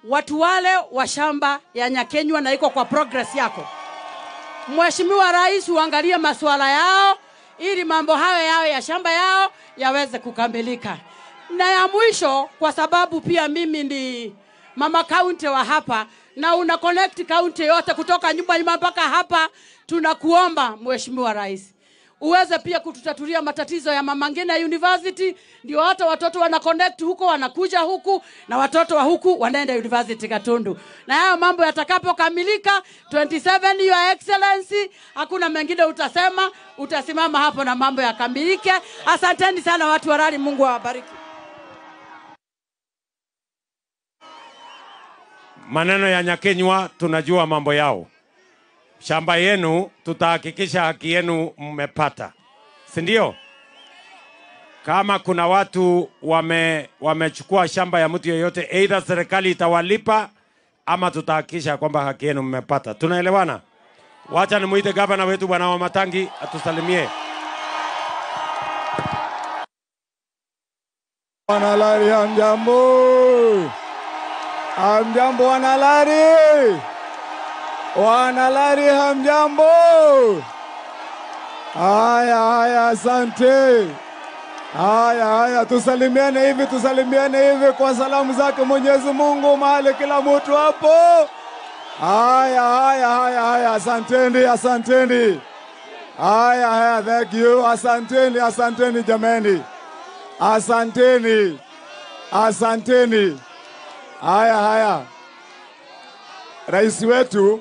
watu wale wa shamba ya Nyakenywa na iko kwa progress yako. Mheshimiwa Rais, uangalie masuala yao ili mambo hayo yao ya shamba yao yaweze kukamilika. Na ya mwisho, kwa sababu pia mimi ni mama county wa hapa na una connect county yote kutoka nyumba nyumba mpaka hapa, tunakuomba Mheshimiwa Rais uweze pia kututatulia matatizo ya Mama Ngina University, ndio hata watoto wana connect huko wanakuja huku na watoto wa huku wanaenda University Gatundu. Na hayo mambo yatakapokamilika 27, Your Excellency, hakuna mengine utasema, utasimama hapo na mambo yakamilike. Asanteni sana watu wa Harari, Mungu awabariki. Maneno ya Nyakenywa tunajua mambo yao. Shamba yenu tutahakikisha haki yenu mmepata. Si ndio? Kama kuna watu wamechukua shamba ya mtu yeyote, either serikali itawalipa ama tutahakikisha kwamba haki yenu mmepata. Tunaelewana? Wacha nimuite gavana wetu Bwana Wamatangi atusalimie. Wanalari hamjambo. Hamjambo wanalari. Wanalari hamjambo. Haya haya, asante. Haya haya, tusalimiane hivi, tusalimiane hivi kwa salamu zake Mwenyezi Mungu mahali kila mtu hapo. Haya haya haya haya, asanteni, asanteni. Haya haya, thank you, asanteni, asanteni jameni. Asanteni, asanteni. Haya haya, rais wetu,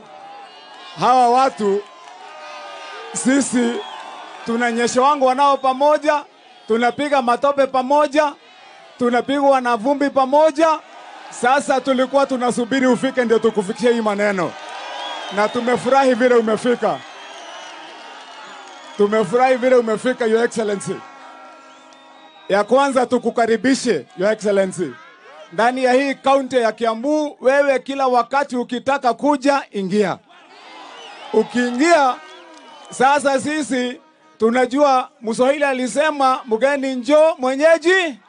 hawa watu sisi tunanyesha wangu wanao pamoja, tunapiga matope pamoja, tunapigwa na vumbi pamoja. Sasa tulikuwa tunasubiri ufike ndio tukufikishe hii maneno, na tumefurahi vile umefika. Tumefurahi vile umefika, Your Excellency. Ya kwanza tukukaribishe, Your Excellency, ndani ya hii kaunti ya Kiambu. Wewe kila wakati ukitaka kuja, ingia. Ukiingia, sasa sisi tunajua Mswahili alisema mgeni njoo mwenyeji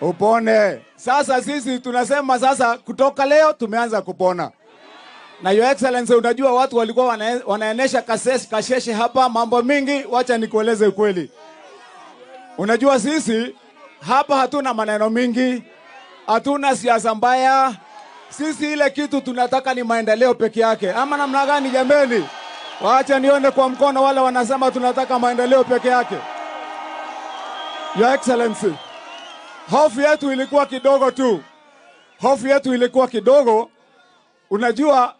upone. Sasa sisi tunasema sasa kutoka leo tumeanza kupona. Na Your Excellency, unajua watu walikuwa wanaenesha kasheshe hapa mambo mingi. Wacha nikueleze ukweli. Unajua sisi hapa hatuna maneno mingi, hatuna siasa mbaya. Sisi ile kitu tunataka ni maendeleo peke yake. Ama namna gani jameni? Wacha nione kwa mkono wale wanasema tunataka maendeleo peke yake. Your Excellency, hofu yetu ilikuwa kidogo tu. Hofu yetu ilikuwa kidogo. Unajua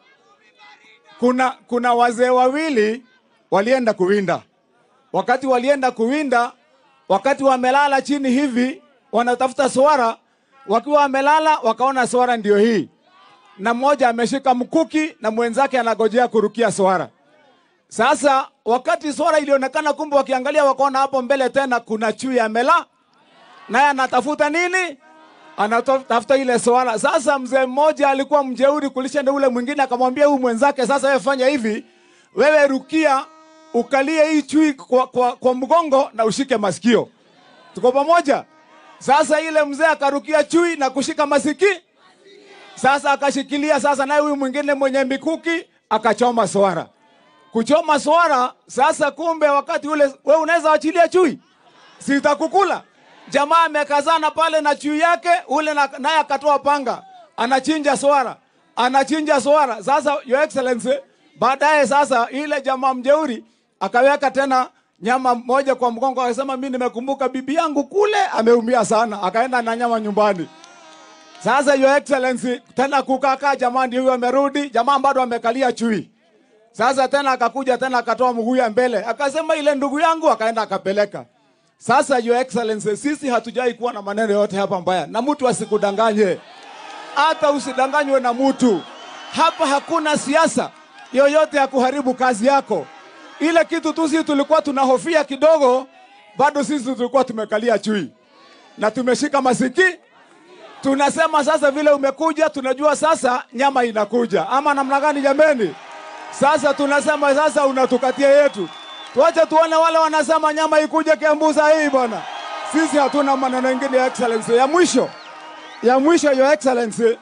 kuna wazee wawili walienda kuwinda. Wakati walienda kuwinda, wakati wamelala chini hivi wanatafuta swara, wakiwa wamelala wakaona swara ndio hii. Na mmoja ameshika mkuki na mwenzake anagojea kurukia swara. Sasa wakati swara ilionekana, kumbe wakiangalia wakaona hapo mbele tena kuna chui amela. Naye anatafuta nini? Anatafuta ile swara. Sasa mzee mmoja alikuwa mjeuri kulisha ule mwingine, akamwambia huyu mwenzake, sasa wewe fanya hivi, wewe rukia ukalie hii chui kwa mgongo na ushike masikio. Tuko pamoja? Sasa ile mzee akarukia chui na kushika masikio. Sasa akashikilia, sasa naye huyu mwingine mwenye mikuki akachoma swara. Kuchoma swara, sasa kumbe wakati ule wewe unaweza achilia chui, sitakukula. Jamaa amekazana pale na chui yake, ule naye akatoa panga, anachinja swara, anachinja swara. Sasa Your Excellency, baadaye sasa ile jamaa mjeuri akaweka tena nyama moja kwa mgongo, akasema mimi nimekumbuka bibi yangu kule ameumia sana, akaenda na nyama nyumbani. Sasa Your Excellency, tena kukakaa, jamaa ndio huyo amerudi, jamaa bado amekalia chui. Sasa tena akakuja tena akatoa mguu ya mbele, akasema ile ndugu yangu, akaenda akapeleka. Sasa Your Excellency, sisi hatujai kuwa na maneno yote hapa mbaya, na mtu asikudanganye. Hata usidanganywe na mtu. Hapa hakuna siasa yoyote ya kuharibu kazi yako. Ile kitu tu sisi tulikuwa tunahofia kidogo, bado sisi tulikuwa tumekalia chui na tumeshika masiki. Tunasema sasa vile umekuja, tunajua sasa nyama inakuja. Ama namna gani jameni? Sasa tunasema sasa unatukatia yetu. Tuache tuone wale wanasema nyama ikuje Kiambu saa hii bwana. Sisi hatuna maneno mengine, Your Excellency. Ya mwisho. Ya mwisho Your Excellency.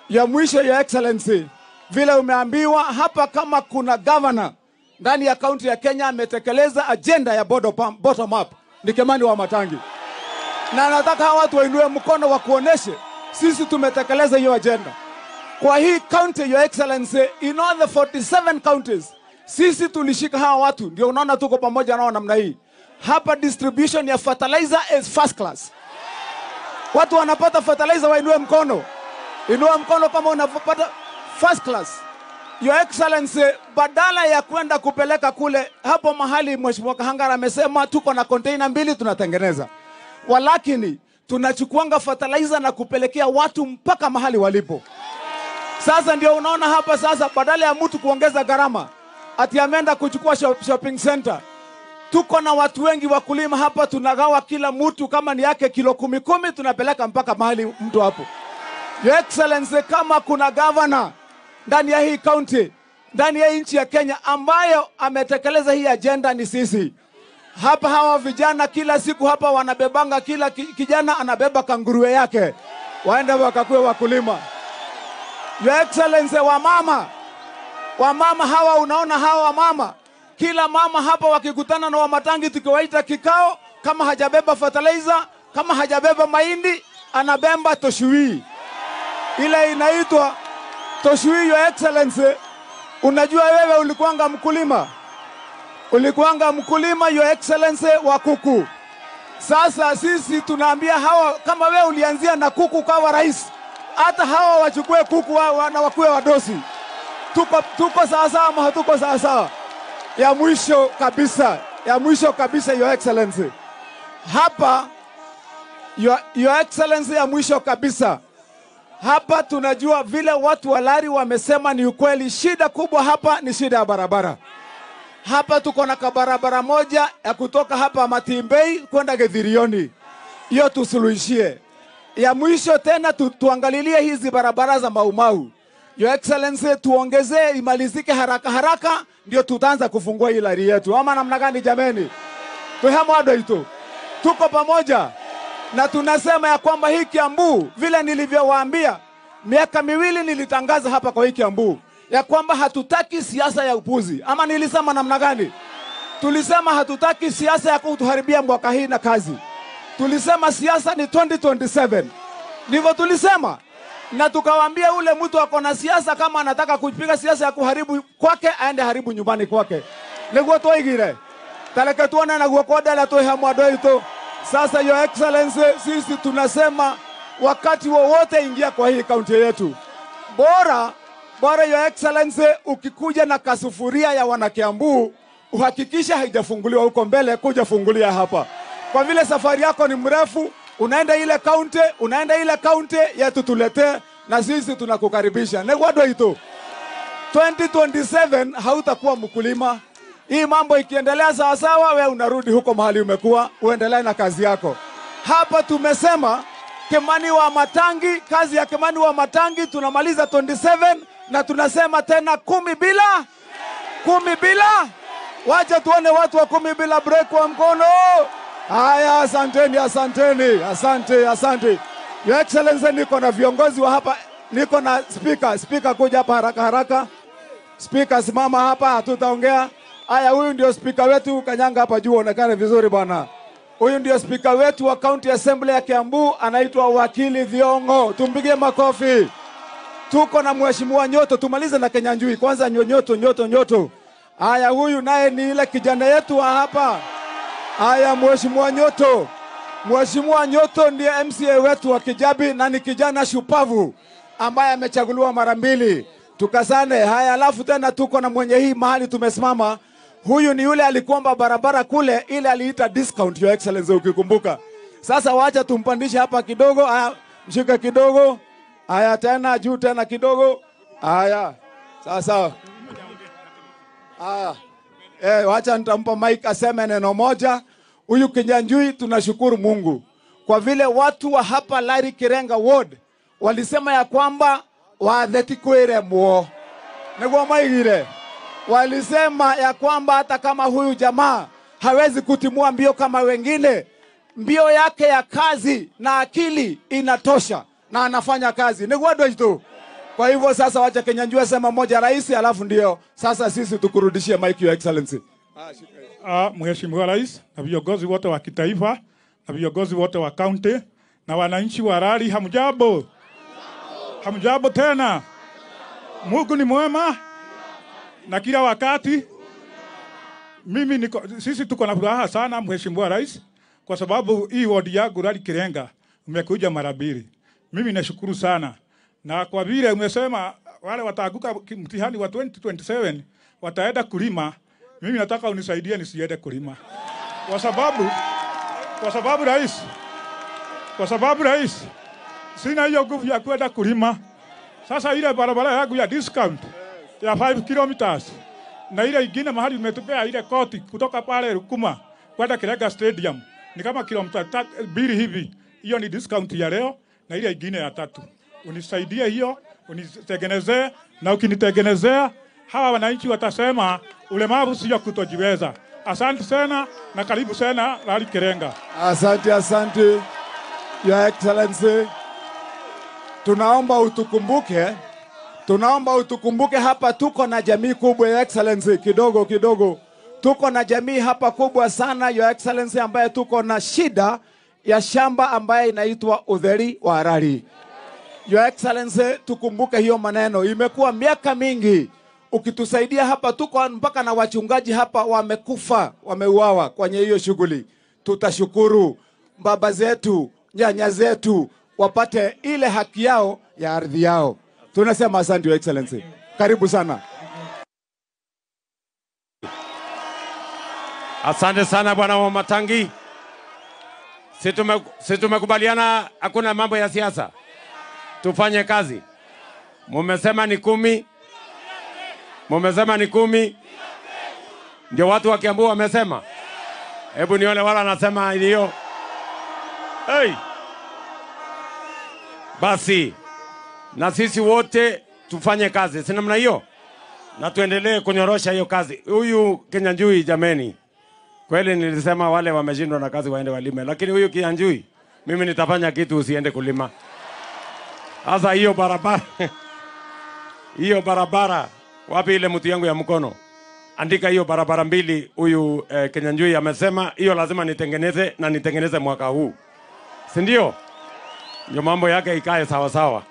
Ya mwisho Your Excellency. Vile umeambiwa hapa, kama kuna governor ndani ya kaunti ya Kenya ametekeleza agenda ya bottom up, ni Kimani Wamatangi. Na nataka hawa watu wainue mkono wa kuoneshe sisi tumetekeleza hiyo agenda. Kwa hii county, Your Excellency, in all the 47 counties, sisi tulishika hawa watu, ndio unaona tuko pamoja nao namna hii. Hapa distribution ya fertilizer is first class. Watu wanapata fertilizer, wainue mkono. Inua mkono kama unapata first class. Your Excellency, badala ya kwenda kupeleka kule, hapo mahali Mheshimiwa Kahangara amesema tuko na container 2 tunatengeneza. Walakini tunachukuanga fertilizer na kupelekea watu mpaka mahali walipo. Sasa ndio unaona hapa sasa, badala ya mtu kuongeza gharama ati ameenda kuchukua shopping center. Tuko na watu wengi wakulima hapa, tunagawa kila mtu kama ni yake kilo 10-10, tunapeleka mpaka mahali mtu hapo. Your Excellency, kama kuna governor ndani ya hii county, ndani ya nchi ya Kenya ambayo ametekeleza hii agenda ni sisi. Hapa hawa vijana kila siku hapa wanabebanga, kila kijana anabeba kanguruwe yake, waende wakakue wakulima. Your Excellency, wamama hawa, unaona hawa wamama, kila mama hapa wakikutana na Wamatangi tukiwaita kikao, kama hajabeba fertilizer, kama hajabeba mahindi, anabemba toshui. Ile inaitwa toshui. Your Excellency, unajua wewe ulikuanga mkulima. Ulikuanga mkulima, Your Excellency, wa kuku. Sasa sisi tunaambia hawa, kama wewe ulianzia na kuku kawa rais, hata hawa wachukue kuku na wakue wadosi. Tuko sawa sawa ama hatuko sawa sawa? Ya mwisho kabisa, ya mwisho kabisa, Your Excellency. Hapa Your Excellency, ya mwisho kabisa. Hapa tunajua vile watu wa Lari wamesema ni ukweli, shida kubwa hapa ni shida ya barabara. Hapa tuko na barabara moja ya kutoka hapa Matimbei kwenda Gethirioni. Hiyo tusuluhishie. Ya mwisho tena tuangalilie hizi barabara za Maumau. Your Excellency, tuongezee imalizike haraka haraka, ndio tutaanza kufungua hii Lari yetu. Ama namna gani jameni? Tuhamwado itu. Tuko pamoja. Na tunasema ya kwamba hii Kiambu, vile nilivyowaambia, miaka miwili nilitangaza hapa kwa hii Kiambu ya kwamba hatutaki siasa ya upuzi. Ama nilisema namna gani? Tulisema hatutaki siasa ya kutuharibia mwaka hii na kazi. Tulisema siasa ni 2027. Ndivyo tulisema. Na tukawaambia ule mtu ako na siasa, kama anataka kupiga siasa ya kuharibu kwake, aende haribu nyumbani kwake. Niguo toigire. Taleke tuone na guo kodela toihamwado itu. Sasa Your Excellency, sisi tunasema wakati wowote ingia kwa hii kaunti yetu. Bora Your Excellency, ukikuja na kasufuria ya wanakiambu, uhakikisha haijafunguliwa huko mbele, kuja fungulia hapa. Kwa vile safari yako ni mrefu, unaenda ile kaunti, unaenda ile kaunti yetu tuletee, na sisi tunakukaribisha. Negwado itu. 2027 hautakuwa mkulima. Hii mambo ikiendelea sawa sawa, wewe unarudi huko mahali umekuwa, uendelee na kazi yako. Hapa tumesema Kimani wa Matangi, kazi ya Kimani wa Matangi tunamaliza 27, na tunasema tena 10 bila 10 bila. Wacha tuone watu wa 10 bila break kwa mkono. Haya, asanteni, asanteni, asante, asante. Your Excellency, niko na viongozi wa hapa, niko na speaker. Speaker kuja hapa haraka haraka. Speaker simama hapa, hatutaongea. Haya, huyu ndio speaker wetu, kanyanga hapa juu onekane vizuri bwana. Huyu ndio speaker wetu wa County Assembly ya Kiambu, anaitwa Wakili Thiongo. Tumpigie makofi. Tuko na Mheshimiwa Nyoto, tumalize na Kenyanjui kwanza. Nyoto, Nyoto, Nyoto. Haya, huyu naye ni ile kijana yetu wa hapa. Haya, Mheshimiwa Nyoto. Mheshimiwa Nyoto ndiye MCA wetu wa Kijabi na ni kijana shupavu ambaye amechaguliwa mara mbili. Tukasane. Haya, alafu tena tuko na mwenye hii mahali tumesimama. Huyu ni yule alikuomba barabara kule, ile aliita discount, Your Excellency, ukikumbuka. Sasa wacha tumpandishe hapa kidogo. Haya, mshike kidogo. Haya, tena juu tena kidogo. Haya. Sasa. Haya. Wacha nitampa mic aseme neno moja. Huyu Kinyanjui, tunashukuru Mungu kwa vile watu wa hapa Lari Kirenga Ward walisema ya kwamba watheti kwire muo. Niguo maigire. Walisema ya kwamba hata kama huyu jamaa hawezi kutimua mbio kama wengine, mbio yake ya kazi na akili inatosha na anafanya kazi. Niguo tu. Kwa hivyo sasa wacha Kinyanjui asema moja rais, alafu ndio sasa sisi tukurudishie mic, Your Excellency. Mheshimiwa Rais na viongozi wote wa kitaifa na viongozi wote wa county na wananchi wa Lari, hamjambo? Hamjambo tena. Mungu ni mwema na kila wakati. Mimi niko, sisi tuko na furaha sana Mheshimiwa Rais kwa sababu hii ward yangu Lari Kirenga umekuja mara mbili. Mimi nashukuru sana. Na kwa vile umesema wale wataanguka mtihani wa 2027 wataenda kulima, mimi nataka unisaidie nisiende kulima. Kwa sababu rais, sina hiyo nguvu ya kwenda kulima. Sasa ile barabara yangu ya discount ya 5 kilometers na ile ingine mahali umetupea ile koti kutoka pale Rukuma kwenda Kirenga Stadium ni kama kilomita 2 hivi. Hiyo ni discount ya leo na ile ingine ya 3. Unisaidie hiyo, unitengenezee, na ukinitengenezea hawa wananchi watasema ulemavu sio kutojiweza. Asante sana na karibu sana Lari Kirenga. Asante, asante Your Excellency. Tunaomba utukumbuke. Tunaomba utukumbuke hapa tuko na jamii kubwa, Your Excellency, kidogo kidogo. Tuko na jamii hapa kubwa sana, Your Excellency, ambaye tuko na shida ya shamba ambaye inaitwa Utheri wa Harari. Your Excellency, tukumbuke hiyo maneno. Imekuwa miaka mingi ukitusaidia hapa, tuko mpaka na wachungaji hapa wamekufa, wameuawa kwenye hiyo shughuli. Tutashukuru baba zetu, nyanya zetu wapate ile haki yao ya ardhi yao. Tunasema asante Your Excellency. Karibu sana. Asante sana Bwana Wamatangi. Si tumekubaliana hakuna mambo ya siasa. Tufanye kazi. Mumesema ni 10. Mumesema ni 10. Ndio watu wa Kiambu wamesema. Hebu nione wala anasema hiyo. Hey. Basi na sisi wote tufanye kazi, si namna hiyo? Na tuendelee kunyorosha hiyo kazi. Huyu Kinyanjui jameni, kweli nilisema wale wameshindwa na kazi waende walime, lakini huyu Kinyanjui mimi nitafanya kitu usiende kulima. Sasa hiyo barabara hiyo barabara, wapi ile mtu yangu ya mkono? Andika hiyo barabara 2 huyu Kinyanjui amesema hiyo lazima nitengeneze, na nitengeneze mwaka huu. Si ndio? Ndio mambo yake ikae sawa sawa.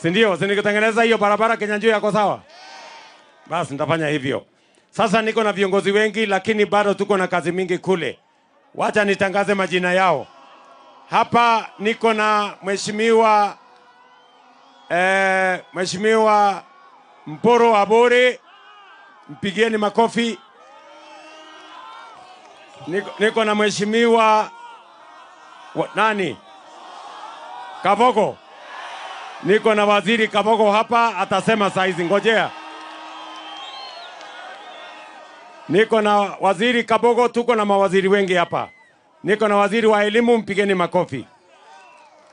Si ndio? Si nikitengeneza hiyo barabara Kinyanjui yako sawa? Basi nitafanya hivyo. Sasa niko na viongozi wengi lakini bado tuko na kazi mingi kule. Wacha nitangaze majina yao. Hapa niko na Mheshimiwa Mheshimiwa Mporo Abore, mpigieni makofi. Niko na Mheshimiwa nani? Kabogo. Niko na Waziri Kabogo hapa, atasema saizi, ngojea. Niko na Waziri Kabogo, tuko na mawaziri wengi hapa. Niko na waziri wa elimu, mpigeni makofi.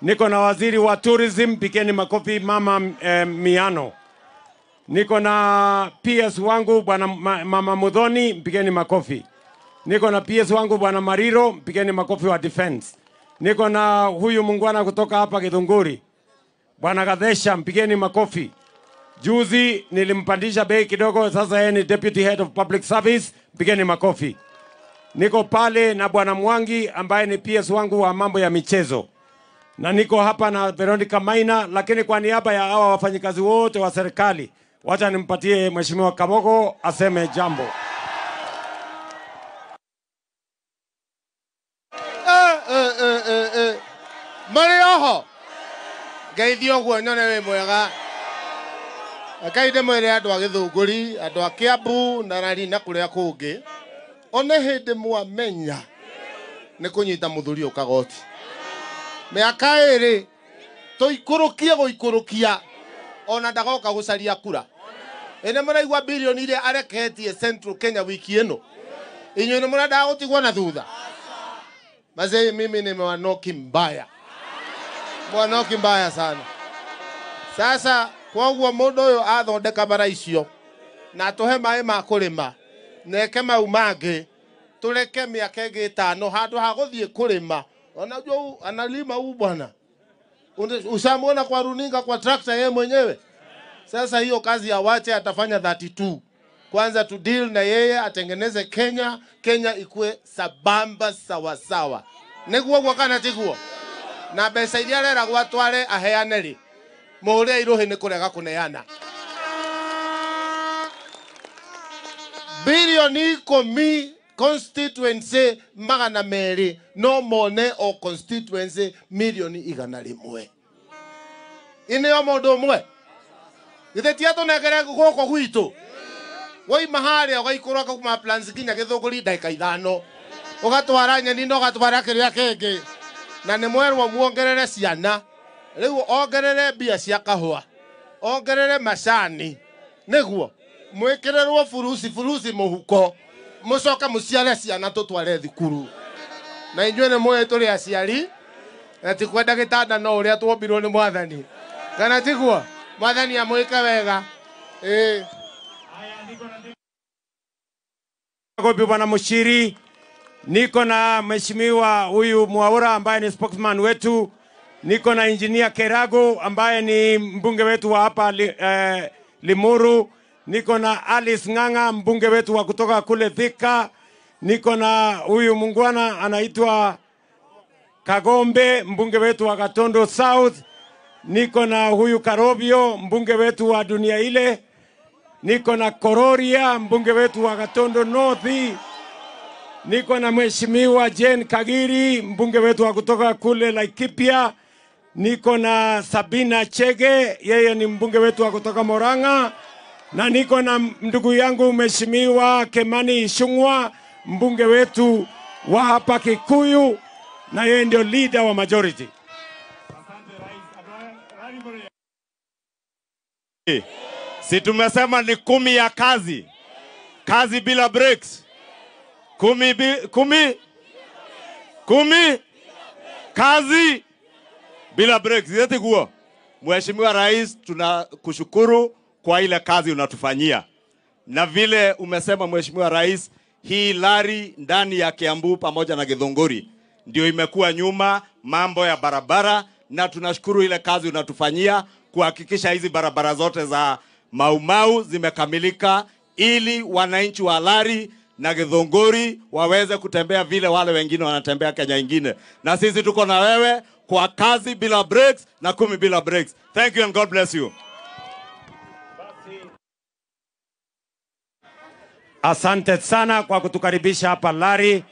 Niko na waziri wa tourism, mpigeni makofi mama Miano. Niko na PS wangu bwana mama Mudhoni, mpigeni makofi. Niko na PS wangu bwana Mariro, mpigeni makofi wa defense. Niko na huyu mungwana kutoka hapa Githunguri, bwana Gadesha, mpigeni makofi. Juzi nilimpandisha bei kidogo, sasa yeye ni Deputy Head of Public Service, mpigeni makofi. Niko pale na bwana Mwangi ambaye ni PS wangu wa mambo ya michezo. Na niko hapa na Veronica Maina, lakini kwa niaba ya hawa wafanyikazi wote wa serikali, wacha nimpatie Mheshimiwa Kabogo aseme jambo. Marioho ngeithio guo nyone wi mwega. Ngai ndimwire andu a Githunguri, andu a Kiambu na Rari na kuria kungi, one hindi mwamenya ni kunyita muthuri ukagoti miaka iri tuikurukie guikurukia ona ndagoka gucaria kura. Ene muraigua bilioni iria areketie Central Kenya wiki ino, inyuĩ nĩ mũrendaga gũtigwo na thutha? Mazee, mimi nimewanoki mbaya, mwanoki mbaya sana. Sasa koguo mũndũ ũyũ athondeka bara icio na atũhe maĩ ma kũrĩma na eke mau mangĩ, tũreke mĩaka ĩngĩ 5 handũ ha gũthiĩ kũrĩma. Unajua analima huu bwana, ushamuona kwa runinga kwa tractor yeye mwenyewe. Sasa hiyo kazi ya wache atafanya 32. Kwanza tu deal na yeye atengeneze Kenya, Kenya ikue sabamba sawa sawa. Niguo gwa kana tiguo. Na mbeca iria areragwo atware aheane ri, mũhũre iruhi nĩ kũrega kũneana. Bilioni 10 constituency 200 no mone o constituency milioni 100. Ine o mũndũ ũmwe. Githĩ ti atũnengere gũkũ gwitũ? Woima harĩa ũgaikũrũka kuma plans nginya Githunguri ndagĩka 5, ũgatwara nyeni na ũgatwara kĩrĩa kĩngĩ. Na nĩ mwerwo muongerere ciana, rĩu ongerere mbia cia kahũa. Ongerere macani niguo mwikirerwo furusi furusi muhuko mucoke muciare ciana tutware thukuru na inyuĩ nĩ mũĩ tũrĩ aciari na ti kwenda gĩtanda no ũrĩa twombirwo nĩ mwathani kana tiguo mwathani amwĩke wega. Gobi Bwana Mushiri, niko na mheshimiwa huyu Mwaura ambaye ni spokesman wetu, niko na engineer Kerago ambaye ni mbunge wetu wa hapa Limuru, niko na Alice Ng'ang'a mbunge wetu wa kutoka kule Thika, niko na huyu mungwana anaitwa Kagombe mbunge wetu wa Gatondo South, niko na huyu Karobio mbunge wetu wa dunia ile, niko na Kororia mbunge wetu wa Gatondo North, niko na mheshimiwa Jane Kagiri mbunge wetu wa kutoka kule Laikipia, niko na Sabina Chege yeye ni mbunge wetu wa kutoka Murang'a, na niko na ndugu yangu mheshimiwa Kimani Ichung'wa mbunge wetu wa hapa Kikuyu, na yeye ndio leader wa majority. Si tumesema ni 10 ya kazi. Kazi bila breaks. 10 10 kazi bila breaks. Yote kuo. Mheshimiwa Rais, tunakushukuru kwa ile kazi unatufanyia. Na vile umesema Mheshimiwa Rais, hii lari ndani ya Kiambu pamoja na Githunguri ndio imekuwa nyuma mambo ya barabara, na tunashukuru ile kazi unatufanyia kuhakikisha hizi barabara zote za Mau Mau zimekamilika ili wananchi wa Lari na Githunguri waweze kutembea vile wale wengine wanatembea Kenya ingine. Na sisi tuko na wewe kwa kazi bila breaks na 10 bila breaks. Thank you and God bless you. Asante sana kwa kutukaribisha hapa Lari.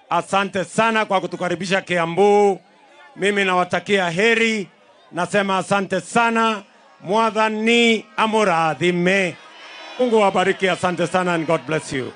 Asante sana kwa kutukaribisha Kiambu. Mimi nawatakia heri. Nasema asante sana. Mwathani amurathime. Mungu awabariki. Asante sana and God bless you.